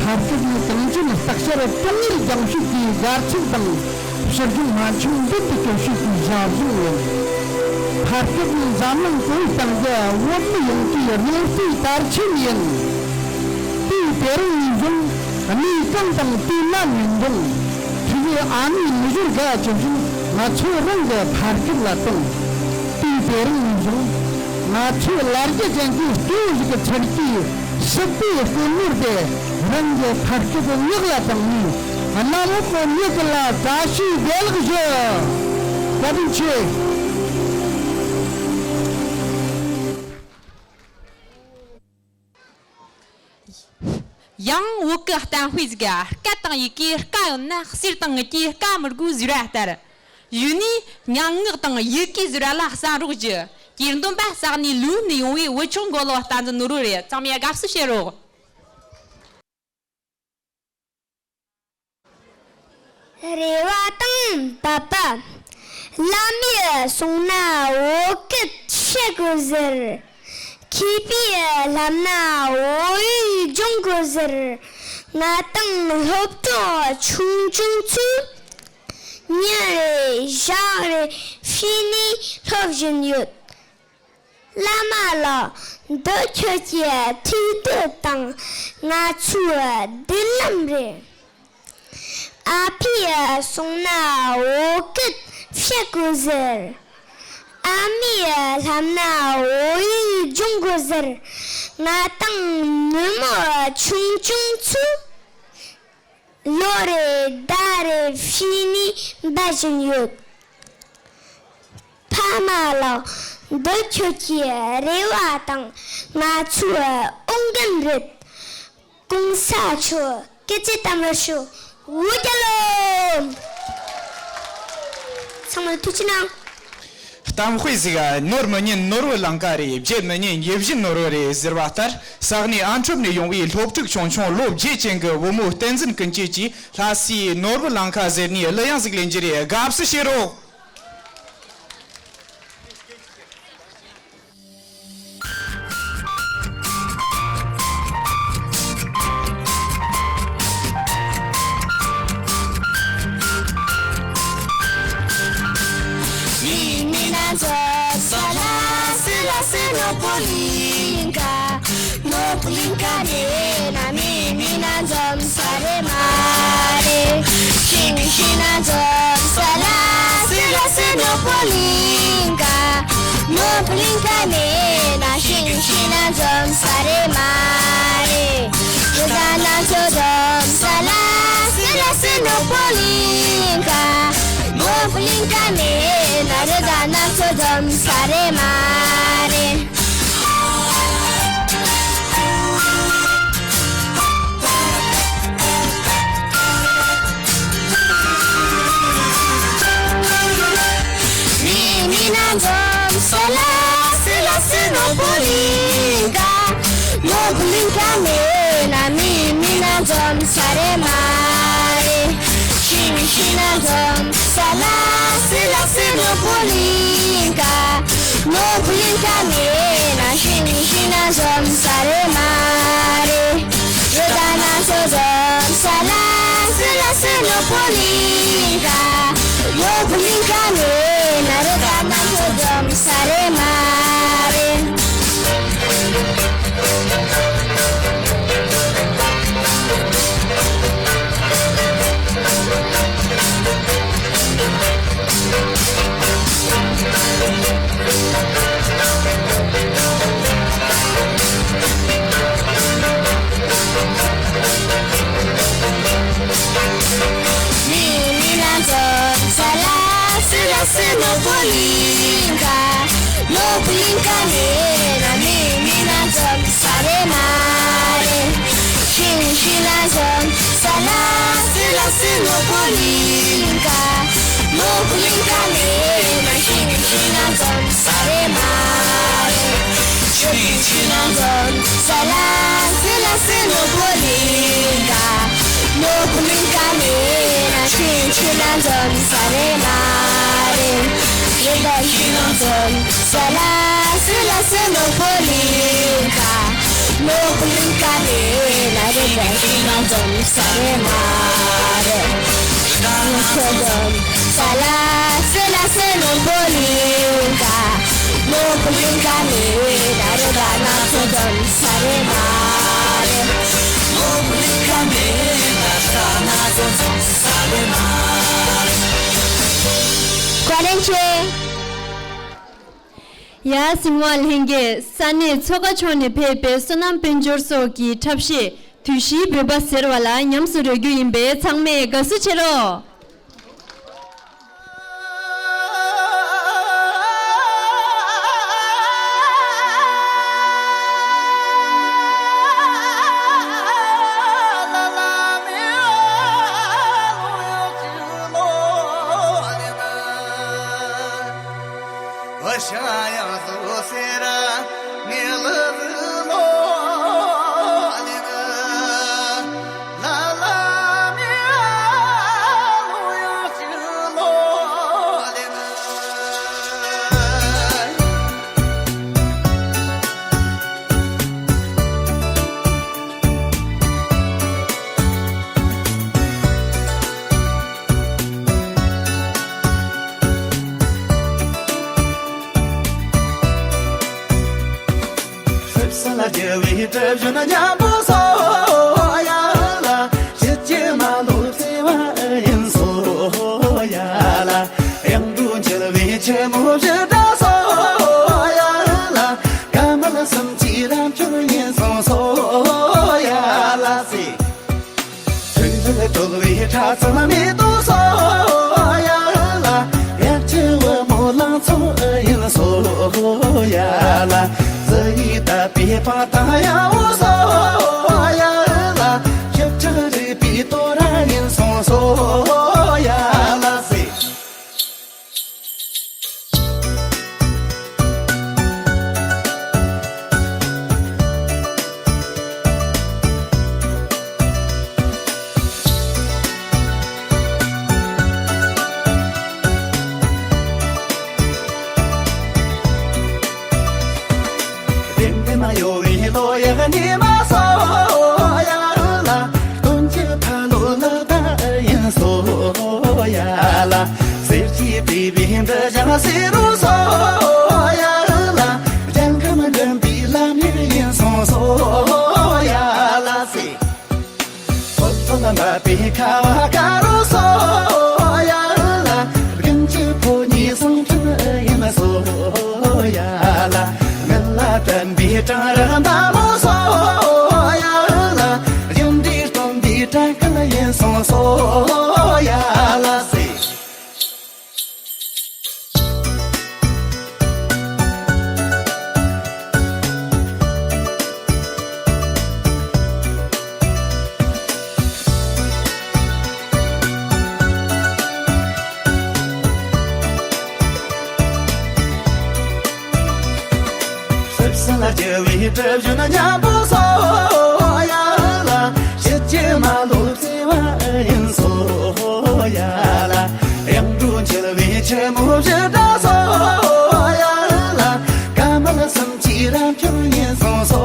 ཕ་སྐད་ནི་གངས་ཅན་སྟག་ཤར་གྲོང་ངེར་རྒྱང་ཤོད་ཀྱི་སྒར་ཚིགས་དང་། ཕྱི་ལྗོངས་སྨན་ཆུང་མདུན་དུ་སྐྱོད་བྱེད་ཀྱི་ཞབས་ཟུང་ཡིན། ཕ་སྐད་ནི་འཛམ་གླིང་གང་སྟེང་གི་བོད་མི་ཡོངས་ཀྱི་རྙིང་པའི་དར་ཆེན་ཡིན། དུས་དེ་རིང་ནས་བཟུང་གནས་གང་དང་དུས་ནམ་ཡིན་རུང་། ཁྱེད་ཀྱི་ཨ་མའི་ནུ་ཞོར་དགའ་ཇི་བཞིན་ང་ཚོ་རང་གི་ཕ་སྐད་ལ་གཏོང་། དུས་དེ་རིང་ནས་བཟུང་ ང་ཚོའི་ལ་རྒྱ་ཅན་གྱི་སྐྱེ་བོ་ཞིག་གི་ཚུལ་གྱིས་སྲིད་པའི་སྐུ་ངོར་དེ་རང་གི་ཕ་སྐད་ངག་ལ་བཏང་ནས། གནམ་འོག་གི་མྱི་དག་ལ་བཀྲ་ཤིས་བདེ་ལེགས་ཞུ། བཀའ་དྲིན་ཆེ། ཡང་བོད་ཀྱི་གཏམ་དཔེ་ཟིག་སྐད་དང་ཡི་གེ་དཀའ་ཡོད་ན། གསེར་དང་དངུལ་གྱིས་དཀའ་མི་དགོས་ཟེར་བ་ལྟར། གཞུག་ནས་སྙན་ངག་དང་ཡི་གེ་ཟེར་བ་ལ་བསམ་རོགས་ཞུ། གྱེར་འདོན་པ་ས་གནས་ལུའུ་ནས་ཡོང་བའི་བུ་ཆུང་མགོ་ལོག་བསྟན་འཛིན་ནོར་བུ་རེད། ཚང་མས་དགའ་བསུ་བྱེད་རོགས། རེ་བ་དང་བབ་པ། བླ་མས་གསུངས་ན་བོད་སྐད་བཤད་དགོས་ཟེར། མཁས་པས་བསླབས་ན་བོད་ཡིག་སྦྱོང་དགོས་ཟེར། ང་དང་སློབ་གྲོགས་ཆུང་ཆུང་ཚོས་ཉིན་རེ་ཞག་རེ་བྱས་ནས་སློབ་བཞིན་ཡོད། བླ་མ་ལགས། འདི་ཁྱོད་ཀྱི་ཐུགས་འདོད་དང་ང་ཚོའི་མདུན་ལམ་རེད། ཨ་ཕས་གསུངས་ན་བོད་སྐད་བཤད་དགོས་ཟེར། ཨ་མས་བསླབས་ན་བོད་ཡིག་སྦྱོང་དགོས་ཟེར། ང་དང་ནུ་མོ་ཆུང་ཆུང་ཚོས་ལོ་རེ་ཟླ་རེ་བྱས་ནས་འབད་བཞིན་ཡོད། ཕ་མ་ལགས། འདི་ཁྱོད་ཀྱི་རེ་བ་དང་ང་ཚོའི་འོས་འགན་རེད། གོང་ས་མཆོག་སྐུ་ཚེ་དམ་པར་ཤོག། བོད་རྒྱལ་ལོ། ཚང་མ་ཐུགས་རྗེ་གནང་། གཏམ་དཔེ་ཟིག་ནོར་མི་ཉན་ནོར་བུ་ལང་ཀ་རེད། བརྗེད་མི་ཉན་ཡིད་བཞིན་ནོར་བུ་རེད་ཟེར་བ་ལྟར། ས་གནས་ཨན་ཁྲོམ་ནས་ཡོང་བའི་སློབ་ཕྲུག་ཆུང་ཆུང་ལོ་བརྒྱད་ཅན་གྱི་བུ་མོ་བསྟན་འཛིན་ཀུན་སྐྱིད་ཀྱིས་ལྷ་སའི་ནོར་བུ་ལང་ཀ་ཟེར་ནས་གླུ་དབྱངས་ཟིག་ལེན་རྒྱུ་རེད། དགའ་བསུ་བྱེད་རོགས། མིའི་མིག་ནང་འཛུམ་ས་ལ་སི་ལ་སི་ནོར་བུ་གླིང་ག། ནོར་བུ་གླིང་ག་མེད་ན་མིའི་མིག་ནང་འཛུམ་ས་རེད་མ་རེད། ཤིང་ཤིང་ནང་འཛུམ་ས་ལ་སི་ལ་སི་ནོར་བུ་གླིང་ག། ནོར་བུ་གླིང་ག་མེད་ན་ཤིང་ཤིང་ནང་འཛུམ་ས་རེད་མ་རེད། རི་དྭགས་ནང་ཚོ་འཛུམ་ས་ལ་སི་ལ་སི་ནོར་བུ་གླིང་ག། ནོར་བུ་གླིང་ག་མེད་ན་རི་དྭགས་ནང་ཚོ་འཛུམ་ས་རེད་མ་རེད། མིའི་མིག་ནང་འཛུམ་ས་ལ་སི་ལ་སི་ནོར་བུ་གླིང་ག། ནོར་བུ་གླིང་ག་མེད་ན་མིའི་མིག་ནང་འཛུམ་ས་རེད་མ་རེད། ཤིང་ཤིང་ནང་འཛུམ་ས་ལ་སི་ལ་སི་ནོར་བུ་གླིང་ག། ནོར་བུ་གླིང་ག་མེད་ན་ཤིང་ཤིང་ནང་འཛུམ་ས་རེད་མ་རེད། རི་དྭགས་ནང་ཚོ་འཛུམ་ས་ལ་སི་ལ་སི་ནོར་བུ་གླིང་ག། ནོར་བུ་གླིང་ག་མེད་ན་རི་དྭགས་ནང་ཚོ་འཛུམ་ས་རེད་མ་རེད། མིའི་མིག་ནང་འཛུམ་ས་ལ་སི་ལ་སི་ནོར་བུ་གླིང་ག། ནོར་བུ་གླིང་ག་མེད་ན་མིའི་མིག་ནང་འཛུམ་ས་རེད་མ་རེད། ཤིང་ཤིང་ནང་འཛུམ་ས་ལ་སི་ལ་སི་ནོར་བུ་གླིང་ག། ནོར་བུ་གླིང་ག་མེད་ན་ཤིང་ཤིང་ནང་འཛུམ་ས་རེད་མ་རེད། ཤིང་ཤིང་ནང་འཛུམ་ས་ལ་སི་ལ་སི་ནོར་བུ་གླིང་ག། ནོར་བུ་གླིང་ག་མེད་ན་ཤིང་ཤིང་ནང་འཛུམ་ས་རེད་མ་རེད། རི་དྭགས་ཤིང་ནང་འཛུམ་ས་ལ་སི་ལ་སི་ནོར་བུ་གླིང་ག། ནོར་བུ་གླིང་ག་མེད་ན་རི་དྭགས་ཤིང་ནང་འཛུམ་ས་རེད་མ་རེད། རི་དྭགས་ནང་ཚོ་འཛུམ་ས་ལ་སི་ལ་སི་ནོར་བུ་གླིང་ག། ནོར་བུ་གླིང་ག་མེད་ན་རི་དྭགས་ནང་ཚོ་འཛུམ་ས་རེད་མ་རེད། ནོར་བུ་གླིང་ག་མེད་ན་རི་དྭགས་ནང་ཚོ་འཛུམ་ས་རེད་མ་རེད། བཀའ་དྲིན་ཆེ། ཡ། ཟིང་བ་ལྷན་རྒྱས། ས་གནས་མཚོ་ཁ་ཕྱོགས་ནས་ཕེབས་པའི་སོ་ནམ་དཔལ་འབྱོར་སོགས་ཀྱི་འཁྲབ་གཞས་དུས་བཞིའི་འབུལ་བ་ཟེར་བ་ལ་ཉམས་སུ་རོལ་རྒྱུ་ཡིན་པས། ཚང་མས་དགའ་བསུ་བྱེད་རོགས། ཧྲིབ་སེ་ལ་རྒྱལ་བའི་གྲུ་བཞོན་སྙན་པོ་སོ་ཡ་ལ། ཕྱི་རྒྱལ་མ་ལུས་བརྩེ་བ་ཡིན་སོ་ཡ་ལ། གཡུང་དྲུང་འཁྱིལ་བའི་ཆུ་མོ་བཞི་སྒྲ་སོ་ཡ་ལ། ཀ་མ་ལ་གསུམ་གྱི་རབ་མཆོག་ཡིན་སོང་སོ་ཡ་ལ་སི། ཚིག་འཛིན་གྲོལ་བའི་ཁྲ་ཚོམ་མེ་ཏོག་སོ་ཡ་ལ། དབྱར་ཆུ་བུ་མོ་ལང་ཚོ་ཡིན་སོ་ཡ་ལ། བཟི་ཡིས་བཏབ་པའི་པ་ཏང་ཡང་བོ་སོ་ཡ་ལ། ཞིབ་ཕྲ་རིག་པའི་དོ་ར་ཡིན་སོང་སོ་ཡ་ལ་སི། ལྡེམ་ལྡེམ་གཡོ་བའི་ལོ་ཡག་ཉི་མ་སོ་ཡ་ལ། སྟོན་གྱི་ཕ་ལོ་ལག་བརྡ་ཡིན་སོ་ཡ་ལ། གསེར་གྱི་པི་པི་འདི་ཞང་སེ་རུ་སོ་ཡ་ལ། རྒྱལ་ཁམས་མགོན་པོའི་ལམ་ཡིག་ཡིན་སོང་སོ་ཡ་ལ་སི། ཕོ་ཐོག་འབབ་པའི་ཁ་བ་དཀར་རོ་སོ་ཡ་ལ། དགུན་གྱི་ཕོ་ཉའི་གསང་འཕྲིན་ཡིན་སོ་ཡ་ལ། ངན་ལ་དྲན་པའི་གྲང་རེག་མདའ་མོ་སོ་ཡ་ལ། རྒྱུ་འབྲས་སྟོན་པའི་གྲལ་སྐལ་ཡིན་སོང་སོ་ཡ་ལ་སི། ཧྲིབ་སེ་ལ་རྒྱལ་བའི་གྲུ་བཞོན་སྙན་པོ་སོ་ཡ་ལ། ཕྱི་རྒྱལ་མ་ལུས་བརྩེ་བ་ཡིན་སོ་ཡ་ལ། གཡུང་དྲུང་འཁྱིལ་བའི་ཆུ་མོ་བཞི་སྒྲ་སོ་ཡ་ལ། ཀ་མ་ལ་གསུམ་གྱི་རབ་མཆོག་ཡིན་སོང་སོ་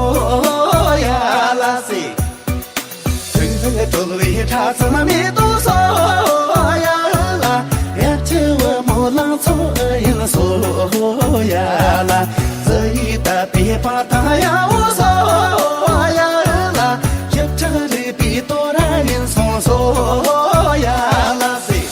ཡ་ལ་སི། ཚིག་འཛིན་གྲོལ་བའི་ཁྲ་ཚོམ་མེ་ཏོག་སོ་ཡ་ལ། དབྱར་ཆུ་བུ་མོ་ལང་ཚོ་ཡིན་སོ་ཡ་ལ། བཟི་ཡིས་བཏབ་པའི་པ་ཏང་ཡང་བོ་སོ་ཡ་ལ། ཞིབ་ཕྲ་རིག་པའི་དོ་ར་ཡིན་སོང་སོ་ཡ་ལ་སི།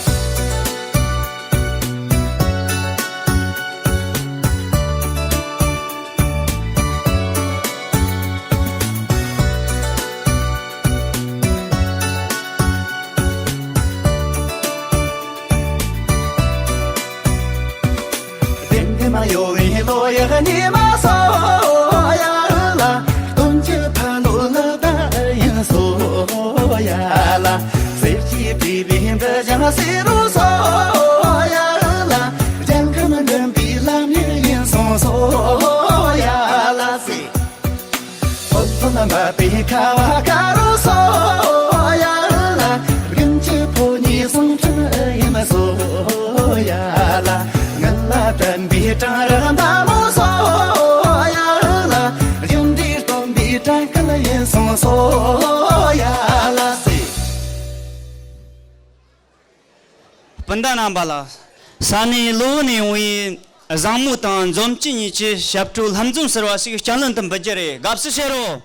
ལྡེམ་ལྡེམ་གཡོ་བའི་ལོ་ཡག་ཉི་མ་སོ་ཡ་ལ། སྟོན་གྱི་ཕ་ལོ་ལག་བརྡ་ཡིན་སོ་ཡ་ལ། གསེར་གྱི་པི་པི་འདི་ཞང་སེ་རུ་སོ་ཡ་ལ། རྒྱལ་ཁམས་མགོན་པོའི་ལམ་ཡིག་ཡིན་སོང་སོ་ཡ་ལ་སི། ཕོ་ཐོག་འབབ་པའི་ཁ་བ་དཀར་རོ་སོ་ཡ་ལ། དགུན་གྱི་ཕོ་ཉའི་གསང་འཕྲིན་ཡིན་སོ་ཡ་ལ། ངན་ལ་དྲན་པའི་གྲང་རེག་མདའ་མོ་སོ་ཡ་ལ། རྒྱུ་འབྲས་སྟོན་པའི་གྲལ་སྐལ་ཡིན་སོང་སོ་ཡ་ལ་སི། སྤུན་ཟླ་རྣམ་པ་ལགས། ས་གནས་གློ་བུར་ནས་ཡོང་བའི་བཟང་མོ་དང་འཛོམས་སྐྱིད་གཉིས་ཀྱི་ཞབས་བྲོ་ལྷན་འཛོམས་ཟེར་བ་ཞིག་བསྐྱར་ལེན་དུ་འབུལ་རྒྱུ་རེད། དགའ་བསུ་བྱེད་རོགས།